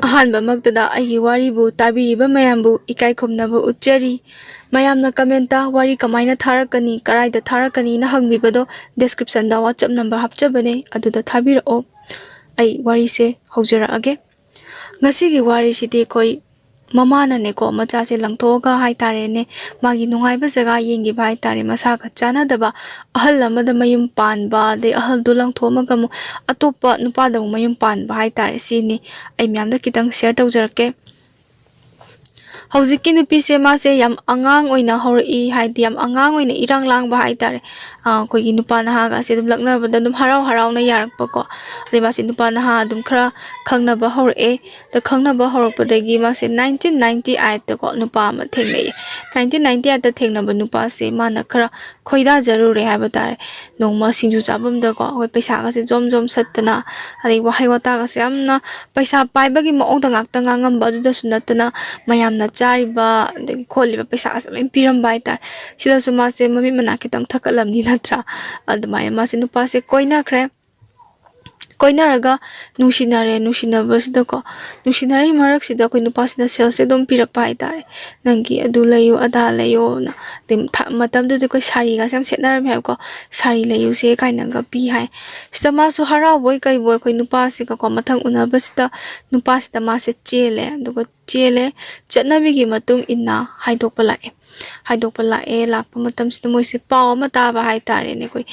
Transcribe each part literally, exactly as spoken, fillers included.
ꯑꯍꯥꯟꯕꯃꯛꯇꯗ ꯑꯩꯒꯤ ꯋꯥꯔꯤꯕꯨ ꯇꯥꯕꯤꯔꯤꯕ ꯃꯌꯥꯝꯕꯨ ꯏꯀꯥꯏ ꯈꯨꯝꯅꯕ ꯎꯠꯆꯔꯤ꯫ ꯃꯌꯥꯝꯅ comment ꯋꯥꯔꯤ ꯀꯃꯥꯏꯅ ꯊꯥꯔꯛꯀꯅꯤ, ꯀꯗꯥꯏꯗ ꯊꯥꯔꯛꯀꯅꯤꯅ ꯍꯪꯕꯤꯕꯗꯣ descriptionꯗ WhatsApp number ꯍꯥꯞꯆꯕꯅꯦ, ꯑꯗꯨꯗ ꯊꯥꯕꯤꯔꯛꯑꯣ꯫ ꯑꯩ ꯋꯥꯔꯤꯁꯦ ꯍꯧꯖꯔꯛꯑꯒꯦ꯫ ꯉꯁꯤꯒꯤ ꯋꯥꯔꯤꯁꯤꯗꯤ ꯑꯩꯈꯣꯏ ꯃꯃꯥꯅꯅꯦꯀꯣ, ꯃꯆꯥꯁꯦ ꯂꯪꯊꯣꯛꯑꯒ ꯍꯥꯏꯇꯥꯔꯦꯅꯦ, ꯃꯥꯒꯤ ꯅꯨꯡꯉꯥꯏꯕ ꯖꯒꯥ ꯌꯦꯡꯈꯤꯕ ꯍꯥꯏꯇꯥꯔꯦ, ꯃꯁꯥꯒ ꯆꯥꯟꯅꯗꯕ ꯑꯍꯜ ꯑꯃꯗ ꯃꯌꯨꯝ ꯄꯥꯟꯕ, ꯑꯗꯩ ꯑꯍꯜꯗꯨ ꯂꯪꯊꯣꯛꯑꯝꯃꯒ ꯑꯃꯨꯛ ꯑꯇꯣꯞꯄ ꯅꯨꯄꯥꯗ ꯑꯃꯨꯛ ꯃꯌꯨꯝ ꯄꯥꯟꯕ ꯍꯥꯏꯇꯥꯔꯦ꯫ ꯁꯤꯅꯤ ꯑꯩ ꯃꯌꯥꯝꯗ ꯈꯤꯇꯪ share ꯇꯧꯖꯔꯛꯀꯦ꯫ ꯍꯧꯖꯤꯛꯀꯤ ꯅꯨꯄꯤꯁꯦ, ꯃꯥꯁꯦ ꯌꯥꯝ ꯑꯉꯥꯡ ꯑꯣꯏꯅ ꯍꯧꯔꯛꯏ, ꯍꯥꯏꯗꯤ ꯌꯥꯝ ꯑꯉꯥꯡ ꯑꯣꯏꯅ ꯏꯔꯥꯡ ꯂꯥꯡꯕ ꯍꯥꯏꯇꯥꯔꯦ꯫ ꯑ, ꯑꯩꯈꯣꯏꯒꯤ ꯅꯨꯄꯥ ꯅꯍꯥꯒꯁꯦ ꯑꯗꯨꯝ ꯂꯛꯅꯕꯗ ꯑꯗꯨꯝ ꯍꯔꯥꯎ ꯍꯔꯥꯎꯅ ꯌꯥꯔꯛꯄꯀꯣ꯫ ꯑꯗꯩ ꯃꯥꯁꯦ ꯅꯨꯄꯥ ꯅꯍꯥ ꯑꯗꯨꯝ ꯈꯔ ꯈꯪꯅꯕ ꯍꯧꯔꯛꯑꯦ꯫ ꯑꯗ ꯈꯪꯅꯕ ꯍꯧꯔꯛꯄꯗꯒꯤ ꯃꯥꯁꯦ nineteen ninety eightꯇꯀꯣ ꯅꯨꯄꯥ ꯑꯃ ꯊꯦꯡꯅꯩꯌꯦ꯫ Nineteen ninety eightꯇ ꯊꯦꯡꯅꯕ ꯅꯨꯄꯥꯁꯦ ꯃꯥꯅ ꯈꯔ ꯈꯣꯏꯗꯥꯖꯔꯨꯔꯦ ꯍꯥꯏꯕ ꯇꯥꯔꯦ꯫ ꯅꯣꯡꯃ ꯁꯤꯡꯖꯨ ꯆꯥꯐꯝꯗꯀꯣ ꯑꯩꯈꯣꯏ ꯄꯩꯁꯥꯒꯁꯦ ꯖꯣꯝ ꯖꯣꯝ ꯁꯠꯇꯅ, ꯑꯗꯩ ꯋꯥꯍꯩ ꯋꯥꯇꯥꯒꯁꯦ ꯌꯥꯝꯅ ꯄꯩꯁꯥ ꯄꯥꯏꯕꯒꯤ ꯃꯑꯣꯡꯗ ꯉꯥꯛꯇ ꯉꯥꯡꯉꯝꯕ ꯑꯗꯨꯗꯁꯨ ꯅꯠꯇꯅ, ꯃꯌꯥꯝꯅ ꯆꯥꯔꯤꯕ ꯑꯗꯒꯤ ꯈꯣꯠꯂꯤꯕ ꯄꯩꯁꯥꯁꯦ ꯂꯣꯏ ꯄꯤꯔꯝꯕ ꯍꯥꯏꯇꯥꯔꯦ꯫ ꯁꯤꯗꯁꯨ ꯃꯥꯁꯦ ꯃꯃꯤꯠ ꯃꯅꯥ ꯈꯤꯇꯪ ꯊꯛꯀꯠꯂꯝꯅꯤ ꯅꯠꯇ꯭ꯔꯥ? ꯑꯗꯨꯃꯥꯏꯅ ꯃꯥꯁꯦ ꯅꯨꯄꯥꯁꯦ ꯀꯣꯏꯅꯈ꯭ꯔꯦ꯫ ꯀꯣꯏꯅꯔꯒ ꯅꯨꯡꯁꯤꯅꯔꯦ꯫ ꯅꯨꯡꯁꯤꯅꯕꯁꯤꯗꯀꯣ, ꯅꯨꯡꯁꯤꯅꯔꯤꯉꯩ ꯃꯔꯛꯁꯤꯗ ꯑꯩꯈꯣꯏ ꯅꯨꯄꯥꯁꯤꯅ ꯁꯦꯜꯁꯦ ꯑꯗꯨꯝ ꯄꯤꯔꯛꯄ ꯍꯥꯏꯇꯥꯔꯦ꯫ "ꯅꯪꯒꯤ ꯑꯗꯨ ꯂꯩꯌꯨ, ꯑꯗꯥ ꯂꯩꯌꯨꯅ"꯫ ꯑꯗꯩ ꯊ-, ꯃꯇꯝꯗꯨꯗ ꯑꯩꯈꯣꯏ ꯁꯥꯔꯤꯒꯁꯦ ꯌꯥꯝ ꯁꯦꯠꯅꯔꯝꯃꯦ ꯍꯥꯏꯕꯀꯣ꯫ "ꯁꯥꯔꯤ ꯂꯩꯌꯨꯁꯦ" ꯀꯥꯏꯅꯒ ꯄꯤ ꯍꯥꯏ꯫ ꯁꯤꯗ ꯃꯥꯁꯨ ꯍꯔꯥꯎꯕꯣꯏ ꯀꯩꯕꯣꯏ ꯑꯩꯈꯣꯏ ꯅꯨꯄꯥꯁꯤꯒꯀꯣ ꯃꯊꯪ ꯎꯅꯕꯁꯤꯗ ꯅꯨꯄꯥꯁꯤꯗ ꯃꯥꯁꯦ ꯆꯦꯜꯂꯦ꯫ ꯑꯗꯨꯒ ꯆꯦꯜꯂꯦ꯫ ꯆꯠꯅꯕꯤꯒꯤ ꯃꯇꯨꯡ ꯏꯟꯅ ꯍꯥꯏꯗꯣꯛꯄ ꯂꯥꯛꯑꯦ꯫ ꯍꯥꯏꯗꯣꯛꯄ ꯂꯥꯛꯑꯦ꯫ ꯂꯥꯛꯄ ꯃꯇꯝꯁꯤꯗ ꯃꯣꯏꯁꯦ ꯄꯥꯎ ꯑꯃ ꯇꯥꯕ ꯍꯥꯏꯇꯥꯔꯦꯅꯦ꯫ ꯑꯩꯈꯣꯏ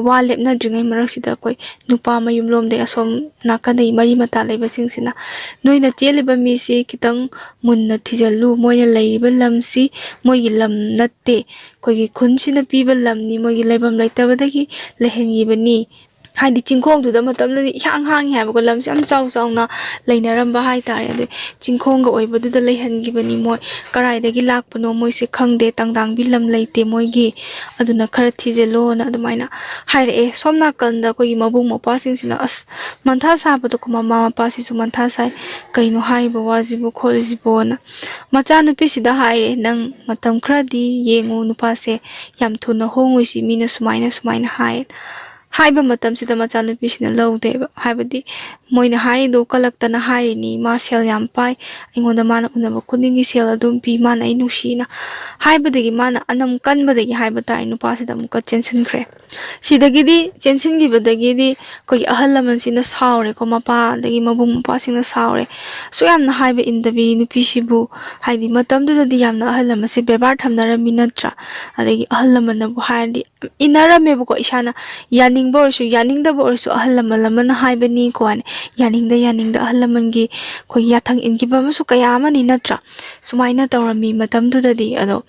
ꯋꯥ ꯂꯦꯞꯅꯗ꯭ꯔꯤꯉꯩ ꯃꯔꯛꯁꯤꯗ ꯑꯩꯈꯣꯏ ꯅꯨꯄꯥ ꯃꯌꯨꯝꯂꯣꯝꯗꯒꯤ ꯑꯁꯣꯝ ꯅꯥꯀꯟꯗꯒꯤ ꯃꯔꯤ ꯃꯇꯥ ꯂꯩꯕꯁꯤꯡꯁꯤꯅ, "ꯅꯣꯏꯅ ꯆꯦꯜꯂꯤꯕ ꯃꯤꯁꯤ ꯈꯤꯇꯪ ꯃꯨꯟꯅ ꯊꯤꯖꯤꯜꯂꯨ꯫ ꯃꯣꯏꯅ ꯂꯩꯔꯤꯕ ꯂꯝꯁꯤ ꯃꯣꯏꯒꯤ ꯂꯝ ꯅꯠꯇꯦ꯫ ꯑꯩꯈꯣꯏꯒꯤ ꯈꯨꯟꯁꯤꯅ ꯄꯤꯕ ꯂꯝꯅꯤ꯫ ꯃꯣꯏꯒꯤ ꯂꯩꯐꯝ ꯂꯩꯇꯕꯗꯒꯤ ꯂꯩꯍꯟꯈꯤꯕꯅꯤ"꯫ ꯍꯥꯏꯗꯤ ꯆꯤꯡꯈꯣꯡꯗꯨꯗ ꯃꯇꯝꯗꯨꯗꯗꯤ ꯏꯍꯥꯡ ꯍꯥꯡꯉꯤ ꯍꯥꯏꯕꯀꯣ, ꯂꯝꯁꯦ ꯌꯥꯝ ꯆꯥꯎ ꯆꯥꯎꯅ ꯂꯩꯅꯔꯝꯕ ꯍꯥꯏꯇꯥꯔꯦ꯫ ꯑꯗꯨ ꯆꯤꯡꯈꯣꯡꯒ ꯑꯣꯏꯕꯗꯨꯗ ꯂꯩꯍꯟꯈꯤꯕꯅꯤ ꯃꯣꯏ꯫ ꯀꯔꯥꯏꯗꯒꯤ ꯂꯥꯛꯄꯅꯣ ꯃꯣꯏꯁꯦ ꯈꯪꯗꯦ, ꯇꯥꯡꯗꯥꯡꯕꯤ ꯂꯝ ꯂꯩꯇꯦ ꯃꯣꯏꯒꯤ, ꯑꯗꯨꯅ ꯈꯔ ꯊꯤꯖꯤꯜꯂꯣꯅ ꯑꯗꯨꯃꯥꯏꯅ ꯍꯥꯏꯔꯛꯑꯦ꯫ ꯁꯣꯝ ꯅꯥꯀꯟꯗ ꯑꯩꯈꯣꯏꯒꯤ ꯃꯕꯨꯡ ꯃꯧꯄ꯭ꯋꯥꯁꯤꯡꯁꯤꯅ ꯑꯁ ꯃꯟꯊꯥ ꯁꯥꯕꯗꯣꯀꯣ, ꯃꯃꯥ ꯃꯄꯥꯁꯤꯁꯨ ꯃꯟꯊꯥ ꯁꯥꯏ, "ꯀꯩꯅꯣ ꯍꯥꯏꯔꯤꯕ ꯋꯥꯁꯤꯕꯨ ꯈꯣꯠꯂꯤꯁꯤꯕꯣꯅ"꯫ ꯃꯆꯥꯅꯨꯄꯤꯁꯤꯗ ꯍꯥꯏꯔꯦ, "ꯅꯪ ꯃꯇꯝ ꯈꯔꯗꯤ ꯌꯦꯡꯉꯨ, ꯅꯨꯄꯥꯁꯦ ꯌꯥꯝ ꯊꯨꯅ ꯍꯣꯡꯉꯣꯏꯁꯤ, ꯃꯤꯅ ꯁꯨꯃꯥꯏꯅ ꯁꯨꯃꯥꯏꯅ ꯍꯥꯏ"꯫ ꯍꯥꯏꯕ ꯃꯇꯝꯁꯤꯗ ꯃꯆꯥꯅꯨꯄꯤꯁꯤꯅ ꯂꯧꯗꯦꯕ꯫ ꯍꯥꯏꯕꯗꯤ ꯃꯣꯏꯅ ꯍꯥꯏꯔꯤꯗꯣ ꯀꯜꯂꯛꯇꯅ ꯍꯥꯏꯔꯤꯅꯤ, ꯃꯥ ꯁꯦꯜ ꯌꯥꯝ ꯄꯥꯏ, ꯑꯩꯉꯣꯟꯗ ꯃꯥꯅ ꯎꯅꯕ ꯈꯨꯗꯤꯡꯒꯤ ꯁꯦꯜ ꯑꯗꯨꯝ ꯄꯤ, ꯃꯥꯅ ꯑꯩ ꯅꯨꯡꯁꯤꯅ ꯍꯥꯏꯕꯗꯒꯤ, ꯃꯥꯅ ꯑꯅꯝ ꯀꯟꯕꯗꯒꯤ ꯍꯥꯏꯕ ꯇꯥꯔꯦ, ꯅꯨꯄꯥꯁꯤꯗ ꯑꯃꯨꯛꯀ ꯆꯦꯟꯁꯤꯟꯈ꯭ꯔꯦ꯫ ꯁꯤꯗꯒꯤꯗꯤ, ꯆꯦꯟꯁꯤꯟꯈꯤꯕꯗꯒꯤꯗꯤ ꯑꯩꯈꯣꯏꯒꯤ ꯑꯍꯜ ꯂꯃꯟꯁꯤꯅ ꯁꯥꯎꯔꯦꯀꯣ, ꯃꯄꯥ ꯑꯗꯒꯤ ꯃꯕꯨꯡ ꯃꯧꯄ꯭ꯋꯥꯁꯤꯡꯅ ꯁꯥꯎꯔꯦ꯫ "ꯑꯁꯨꯛ ꯌꯥꯝꯅ ꯍꯥꯏꯕ ꯏꯟꯗꯕꯤ ꯅꯨꯄꯤꯁꯤꯕꯨ", ꯍꯥꯏꯗꯤ ꯃꯇꯝꯗꯨꯗꯗꯤ ꯌꯥꯝꯅ ꯑꯍꯜ ꯂꯃꯟꯁꯦ ꯕꯦꯕꯥꯔ ꯊꯝꯅꯔꯝꯃꯤ ꯅꯠꯇ꯭ꯔꯥ? ꯑꯗꯒꯤ ꯑꯍꯜ ꯂꯃꯟꯅꯕꯨ ꯍꯥꯏꯔꯗꯤ ꯏꯟꯅꯔꯝꯃꯦꯕꯀꯣ, ꯏꯁꯥꯅ ꯌꯥꯅꯤꯡꯕ ꯑꯣꯏꯔꯁꯨ ꯌꯥꯅꯤꯡꯗꯕ ꯑꯣꯏꯔꯁꯨ ꯑꯍꯜ ꯂꯃꯟ ꯑꯃꯅ ꯍꯥꯏꯕꯅꯤꯀꯣ ꯍꯥꯏꯅ, ꯌꯥꯅꯤꯡꯗ ꯌꯥꯅꯤꯡꯗ ꯑꯍꯜ ꯂꯃꯟꯒꯤ ꯑꯩꯈꯣꯏ ꯌꯥꯊꯪ ꯏꯟꯈꯤꯕ ꯑꯃꯁꯨ ꯀꯌꯥ ꯑꯃꯅꯤ ꯅꯠꯇ꯭ꯔꯥ? ꯁꯨꯃꯥꯏꯅ ꯇꯧꯔꯝꯃꯤ ꯃꯇꯝꯗꯨꯗꯗꯤ꯫ ꯑꯗꯣ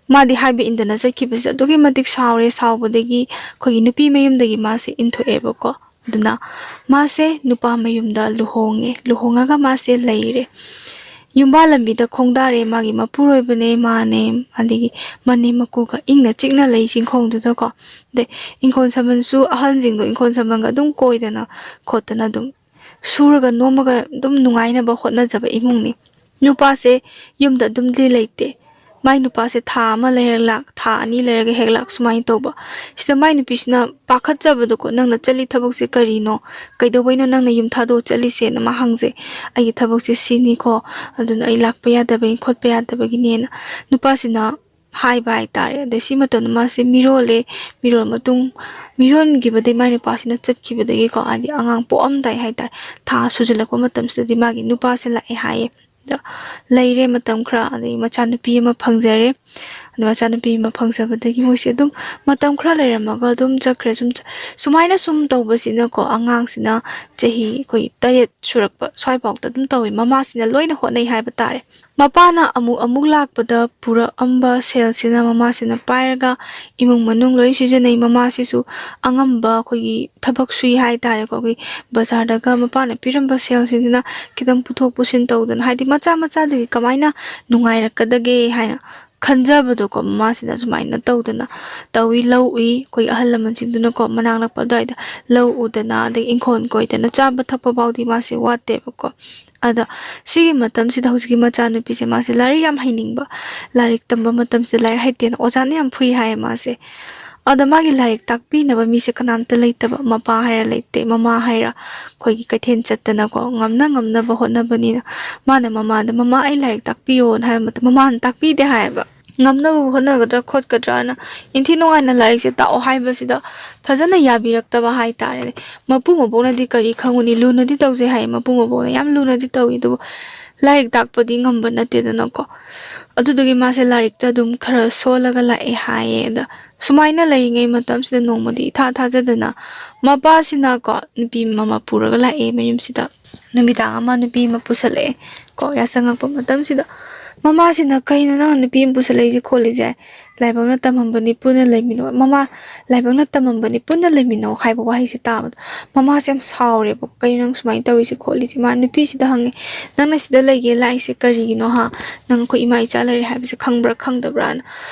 ꯃꯥꯗꯤ ꯍꯥꯏꯕ ꯏꯟꯗꯅ ꯆꯠꯈꯤꯕꯁꯦ ꯑꯗꯨꯛꯀꯤ ꯃꯇꯤꯛ ꯁꯥꯎꯔꯦ꯫ ꯁꯥꯎꯕꯗꯒꯤ ꯑꯩꯈꯣꯏꯒꯤ ꯅꯨꯄꯤ ꯃꯌꯨꯝꯗꯒꯤ ꯃꯥꯁꯦ ꯏꯟꯊꯣꯛꯑꯦꯕꯀꯣ꯫ ꯑꯗꯨꯅ ꯃꯥꯁꯦ ꯅꯨꯄꯥ ꯃꯌꯨꯝꯗ ꯂꯨꯍꯣꯡꯉꯦ꯫ ꯂꯨꯍꯣꯡꯉꯒ ꯃꯥꯁꯦ ꯂꯩꯔꯦ꯫ ꯌꯨꯝꯕꯥ ꯂꯝꯕꯤꯗ ꯈꯣꯡꯗꯥꯔꯦ꯫ ꯃꯥꯒꯤ ꯃꯄꯨꯔꯣꯏꯕꯅꯦ, ꯃꯥꯅꯦ, ꯑꯗꯒꯤ ꯃꯅꯦꯝ ꯃꯀꯨꯒ ꯏꯪꯅ ꯆꯤꯛꯅ ꯂꯩ ꯆꯤꯡꯈꯣꯡꯗꯨꯗꯀꯣ꯫ ꯑꯗꯩ ꯏꯪꯈꯣꯜ ꯁꯝꯕꯜꯁꯨ ꯑꯍꯜꯁꯤꯡꯗꯣ ꯏꯪꯈꯣꯜ ꯁꯝꯕꯜꯒ ꯑꯗꯨꯝ ꯀꯣꯏꯗꯅ ꯈꯣꯠꯇꯅ ꯑꯗꯨꯝ ꯁꯨꯔꯒ ꯅꯣꯝꯃꯒ ꯑꯗꯨꯝ ꯅꯨꯡꯉꯥꯏꯅꯕ ꯍꯣꯠꯅꯖꯕ ꯏꯃꯨꯡꯅꯤ꯫ ꯅꯨꯄꯥꯁꯦ ꯌꯨꯝꯗ ꯑꯗꯨꯝꯗꯤ ꯂꯩꯇꯦ꯫ ꯃꯥꯏ ꯅꯨꯄꯥꯁꯦ ꯊꯥ ꯑꯃ ꯂꯩꯔ ꯂꯥꯛ, ꯊꯥ ꯑꯅꯤ ꯂꯩꯔꯒ ꯍꯦꯛ ꯂꯥꯛ, ꯁꯨꯃꯥꯏꯅ ꯇꯧꯕ꯫ ꯁꯤꯗ ꯃꯥꯏ ꯅꯨꯄꯤꯁꯤꯅ ꯄꯥꯈꯠꯆꯕꯗꯣꯀꯣ, "ꯅꯪꯅ ꯆꯠꯂꯤ ꯊꯕꯛꯁꯦ ꯀꯔꯤꯅꯣ? ꯀꯩꯗꯧꯕꯩꯅꯣ ꯅꯪꯅ ꯌꯨꯝ ꯊꯥꯗꯣꯛꯑ ꯆꯠꯂꯤꯁꯦꯅ?" ꯃꯥ ꯍꯪꯖꯩ꯫ "ꯑꯩꯒꯤ ꯊꯕꯛꯁꯦ ꯁꯤꯅꯤꯀꯣ, ꯑꯗꯨꯅ ꯑꯩ ꯂꯥꯛꯄ ꯌꯥꯗꯕꯒꯤ ꯈꯣꯠꯄ ꯌꯥꯗꯕꯒꯤꯅꯦꯅ" ꯅꯨꯄꯥꯁꯤꯅ ꯍꯥꯏꯕ ꯍꯥꯏꯇꯥꯔꯦ꯫ ꯑꯗꯩ ꯁꯤ ꯃꯇꯝꯗ ꯃꯥꯁꯦ ꯃꯤꯔꯣꯜꯂꯦ꯫ ꯃꯤꯔꯣꯜ ꯃꯇꯨꯡ, ꯃꯤꯔꯣꯟꯈꯤꯕꯗꯩ ꯃꯥꯏ ꯅꯨꯄꯥꯁꯤꯅ ꯆꯠꯈꯤꯕꯗꯒꯤꯀꯣ, ꯍꯥꯏꯗꯤ ꯑꯉꯥꯡ ꯄꯣꯛꯑꯝꯗꯥꯏ ꯍꯥꯏꯇꯥꯔꯦ, ꯊꯥ ꯁꯨꯖꯜꯂꯛꯄ ꯃꯇꯝꯁꯤꯗꯗꯤ ꯃꯥꯒꯤ ꯅꯨꯄꯥꯁꯦ ꯂꯥꯛꯑꯦ ꯍꯥꯏꯌꯦ꯫ ꯑꯗ ꯂꯩꯔꯦ ꯃꯇꯝ ꯈꯔ, ꯑꯗꯩ ꯃꯆꯥꯅꯨꯄꯤ ꯑꯃ ꯐꯪꯖꯔꯦ꯫ ꯑꯗ ꯃꯆꯥꯅꯨꯄꯤ ꯑꯃ ꯐꯪꯖꯕꯗꯒꯤ ꯃꯣꯏꯁꯦ ꯑꯗꯨꯝ ꯃꯇꯝ ꯈꯔ ꯂꯩꯔꯝꯃꯒ ꯑꯗꯨꯝ ꯆꯠꯈ꯭ꯔꯦ꯫ ꯁꯨꯝ ꯆ-, ꯁꯨꯃꯥꯏꯅ ꯁꯨꯝ ꯇꯧꯕꯁꯤꯅꯀꯣ, ꯑꯉꯥꯡꯁꯤꯅ ꯆꯍꯤ ꯑꯩꯈꯣꯏ ꯇꯔꯦꯠ ꯁꯨꯔꯛꯄ ꯁ꯭ꯋꯥꯏꯐꯥꯎꯗ ꯑꯗꯨꯝ ꯇꯧꯋꯤ꯫ ꯃꯃꯥꯁꯤꯅ ꯂꯣꯏꯅ ꯍꯣꯠꯅꯩ ꯍꯥꯏꯕ ꯇꯥꯔꯦ꯫ ꯃꯄꯥꯅ ꯑꯃꯨꯛ ꯑꯃꯨꯛ ꯂꯥꯛꯄꯗ ꯄꯨꯔꯛꯑꯝꯕ ꯁꯦꯜꯁꯤꯅ ꯃꯃꯥꯁꯤꯅ ꯄꯥꯏꯔꯒ ꯏꯃꯨꯡ ꯃꯅꯨꯡ ꯂꯣꯏ ꯁꯤꯖꯤꯟꯅꯩ꯫ ꯃꯃꯥꯁꯤꯁꯨ ꯑꯉꯝꯕ ꯑꯩꯈꯣꯏꯒꯤ ꯊꯕꯛ ꯁꯨꯏ ꯍꯥꯏꯇꯥꯔꯦꯀꯣ꯫ ꯑꯩꯈꯣꯏ ꯕꯖꯥꯔꯗꯒ ꯃꯄꯥꯅ ꯄꯤꯔꯝꯕ ꯁꯦꯜꯁꯤꯡꯁꯤꯅ ꯈꯤꯇꯪ ꯄꯨꯊꯣꯛ ꯄꯨꯁꯤꯟ ꯇꯧꯗꯅ, ꯍꯥꯏꯗꯤ ꯃꯆꯥ ꯃꯆꯥꯗꯒꯤ ꯀꯃꯥꯏꯅ ꯅꯨꯡꯉꯥꯏꯔꯛꯀꯗꯒꯦ ꯍꯥꯏꯅ ꯈꯟꯖꯕꯗꯣꯀꯣ, ꯃꯃꯥꯁꯤꯅ ꯁꯨꯃꯥꯏꯅ ꯇꯧꯗꯅ ꯇꯧꯏ꯫ ꯂꯧ ꯎꯏ꯫ ꯑꯩꯈꯣꯏ ꯑꯍꯜ ꯂꯃꯟꯁꯤꯡꯗꯨꯅꯀꯣ, ꯃꯅꯥꯛ ꯅꯛꯄ ꯑꯗꯨꯋꯥꯏꯗ ꯂꯧ ꯎꯗꯅ, ꯑꯗꯩ ꯏꯪꯈꯣꯜ ꯀꯣꯏꯗꯅ, ꯆꯥꯕ ꯊꯛꯄ ꯐꯥꯎꯗꯤ ꯃꯥꯁꯦ ꯋꯥꯠꯇꯦꯕꯀꯣ꯫ ꯑꯗ ꯁꯤꯒꯤ ꯃꯇꯝꯁꯤꯗ ꯍꯧꯖꯤꯛꯀꯤ ꯃꯆꯥꯅꯨꯄꯤꯁꯦ ꯃꯥꯁꯦ ꯂꯥꯏꯔꯤꯛ ꯌꯥꯝ ꯍꯩꯅꯤꯡꯕ, ꯂꯥꯏꯔꯤꯛ ꯇꯝꯕ ꯃꯇꯝꯁꯤꯗ ꯂꯥꯏꯔꯤꯛ ꯍꯩꯇꯦꯅ ꯑꯣꯖꯥꯅ ꯌꯥꯝ ꯐꯨꯏ ꯍꯥꯏꯌꯦ ꯃꯥꯁꯦ꯫ ꯑꯗ ꯃꯥꯒꯤ ꯂꯥꯏꯔꯤꯛ ꯇꯥꯛꯄꯤꯅꯕ ꯃꯤꯁꯦ ꯀꯅꯥꯝꯇ ꯂꯩꯇꯕ, ꯃꯄꯥ ꯍꯥꯏꯔ ꯂꯩꯇꯦ, ꯃꯃꯥ ꯍꯥꯏꯔ ꯑꯩꯈꯣꯏꯒꯤ ꯀꯩꯊꯦꯜ ꯆꯠꯇꯅꯀꯣ, ꯉꯝꯅ ꯉꯝꯅꯕ ꯍꯣꯠꯅꯕꯅꯤꯅ꯫ ꯃꯥꯅ ꯃꯃꯥꯗ, "ꯃꯃꯥ, ꯑꯩ ꯂꯥꯏꯔꯤꯛ ꯇꯥꯛꯄꯤꯌꯣꯅ" ꯍꯥꯏꯕ ꯃꯇꯝ, ꯃꯃꯥꯅ ꯇꯥꯛꯄꯤꯗꯦ ꯍꯥꯏꯌꯦꯕ꯫ ꯉꯝꯅꯕ ꯍꯣꯠꯅꯒꯗ꯭ꯔꯥ ꯈꯣꯠꯀꯗ꯭ꯔꯥꯅ ꯏꯟꯊꯤ ꯅꯨꯡꯉꯥꯏꯅ ꯂꯥꯏꯔꯤꯛꯁꯦ ꯇꯥꯛꯑꯣ ꯍꯥꯏꯕꯁꯤꯗ ꯐꯖꯅ ꯌꯥꯕꯤꯔꯛꯇꯕ ꯍꯥꯏꯇꯥꯔꯦꯅꯦ꯫ ꯃꯄꯨ ꯃꯄꯣꯛꯅꯗꯤ ꯀꯔꯤ ꯈꯪꯉꯨꯅꯤ, ꯂꯨꯅꯗꯤ ꯇꯧꯖꯩ ꯍꯥꯏꯌꯦ, ꯃꯄꯨ ꯃꯄꯣꯛꯅ ꯌꯥꯝ ꯂꯨꯅꯗꯤ ꯇꯧꯏ, ꯑꯗꯨꯕꯨ ꯂꯥꯏꯔꯤꯛ ꯇꯥꯛꯄꯗꯤ ꯉꯝꯕ ꯅꯠꯇꯦꯗꯅꯀꯣ꯫ ꯑꯗꯨꯗꯨꯒꯤ ꯃꯥꯁꯦ ꯂꯥꯏꯔꯤꯛꯇ ꯑꯗꯨꯝ ꯈꯔ ꯁꯣꯜꯂꯒ ꯂꯥꯛꯑꯦ ꯍꯥꯏꯌꯦ꯫ ꯑꯗ ꯁꯨꯃꯥꯏꯅ ꯂꯩꯔꯤꯉꯩ ꯃꯇꯝꯁꯤꯗ ꯅꯣꯡꯃꯗꯤ ꯏꯊꯥ ꯊꯥꯖꯗꯅ ꯃꯄꯥꯁꯤꯅꯀꯣ ꯅꯨꯄꯤ ꯑꯃ ꯄꯨꯔꯒ ꯂꯥꯛꯑꯦ ꯃꯌꯨꯝꯁꯤꯗ꯫ ꯅꯨꯃꯤꯗꯥꯡ ꯑꯃ ꯅꯨꯄꯤ ꯑꯃ ꯄꯨꯁꯜꯂꯛꯑꯦ ꯀꯣ, ꯌꯥꯆꯪꯉꯛꯄ ꯃꯇꯝꯁꯤꯗ꯫ ꯃꯃꯥꯁꯤꯅ, "ꯀꯩꯅꯣ ꯅꯪ ꯅꯨꯄꯤ ꯑꯃ ꯄꯨꯁꯜꯂꯛꯏꯁꯦ ꯈꯣꯠꯂꯤꯁꯦ? ꯂꯥꯏꯕꯛꯅ ꯇꯝꯃꯝꯕꯅꯤ ꯄꯨꯟꯅ ꯂꯩꯃꯤꯟꯅꯧ"꯫ ꯃꯃꯥ, "ꯂꯥꯏꯕꯛꯅ ꯇꯝꯃꯝꯕꯅꯤ ꯄꯨꯟꯅ ꯂꯩꯃꯤꯟꯅꯧ" ꯍꯥꯏꯕ ꯋꯥꯍꯩꯁꯦ ꯇꯥꯕꯗ ꯃꯃꯥꯁꯦ ꯌꯥꯝ ꯁꯥꯎꯔꯦꯕ꯫ "ꯀꯩꯅꯣ ꯅꯪ ꯁꯨꯃꯥꯏꯅ ꯇꯧꯔꯤꯁꯦ ꯈꯣꯠꯂꯤꯁꯦ?" ꯃꯥ ꯅꯨꯄꯤꯁꯤꯗ ꯍꯪꯉꯦ, "ꯅꯪꯅ ꯁꯤꯗ ꯂꯩꯒꯦ ꯂꯥꯛꯏꯁꯦ ꯀꯔꯤꯒꯤꯅꯣ ꯍꯥ? ꯅꯪ ꯑꯩꯈꯣꯏ ꯏꯃꯥ ꯏꯆꯥ ꯂꯩꯔꯦ ꯍꯥꯏꯕꯁꯦ ꯈꯪꯕ꯭ꯔꯥ ꯈꯪꯗꯕ꯭ꯔꯥꯅ?"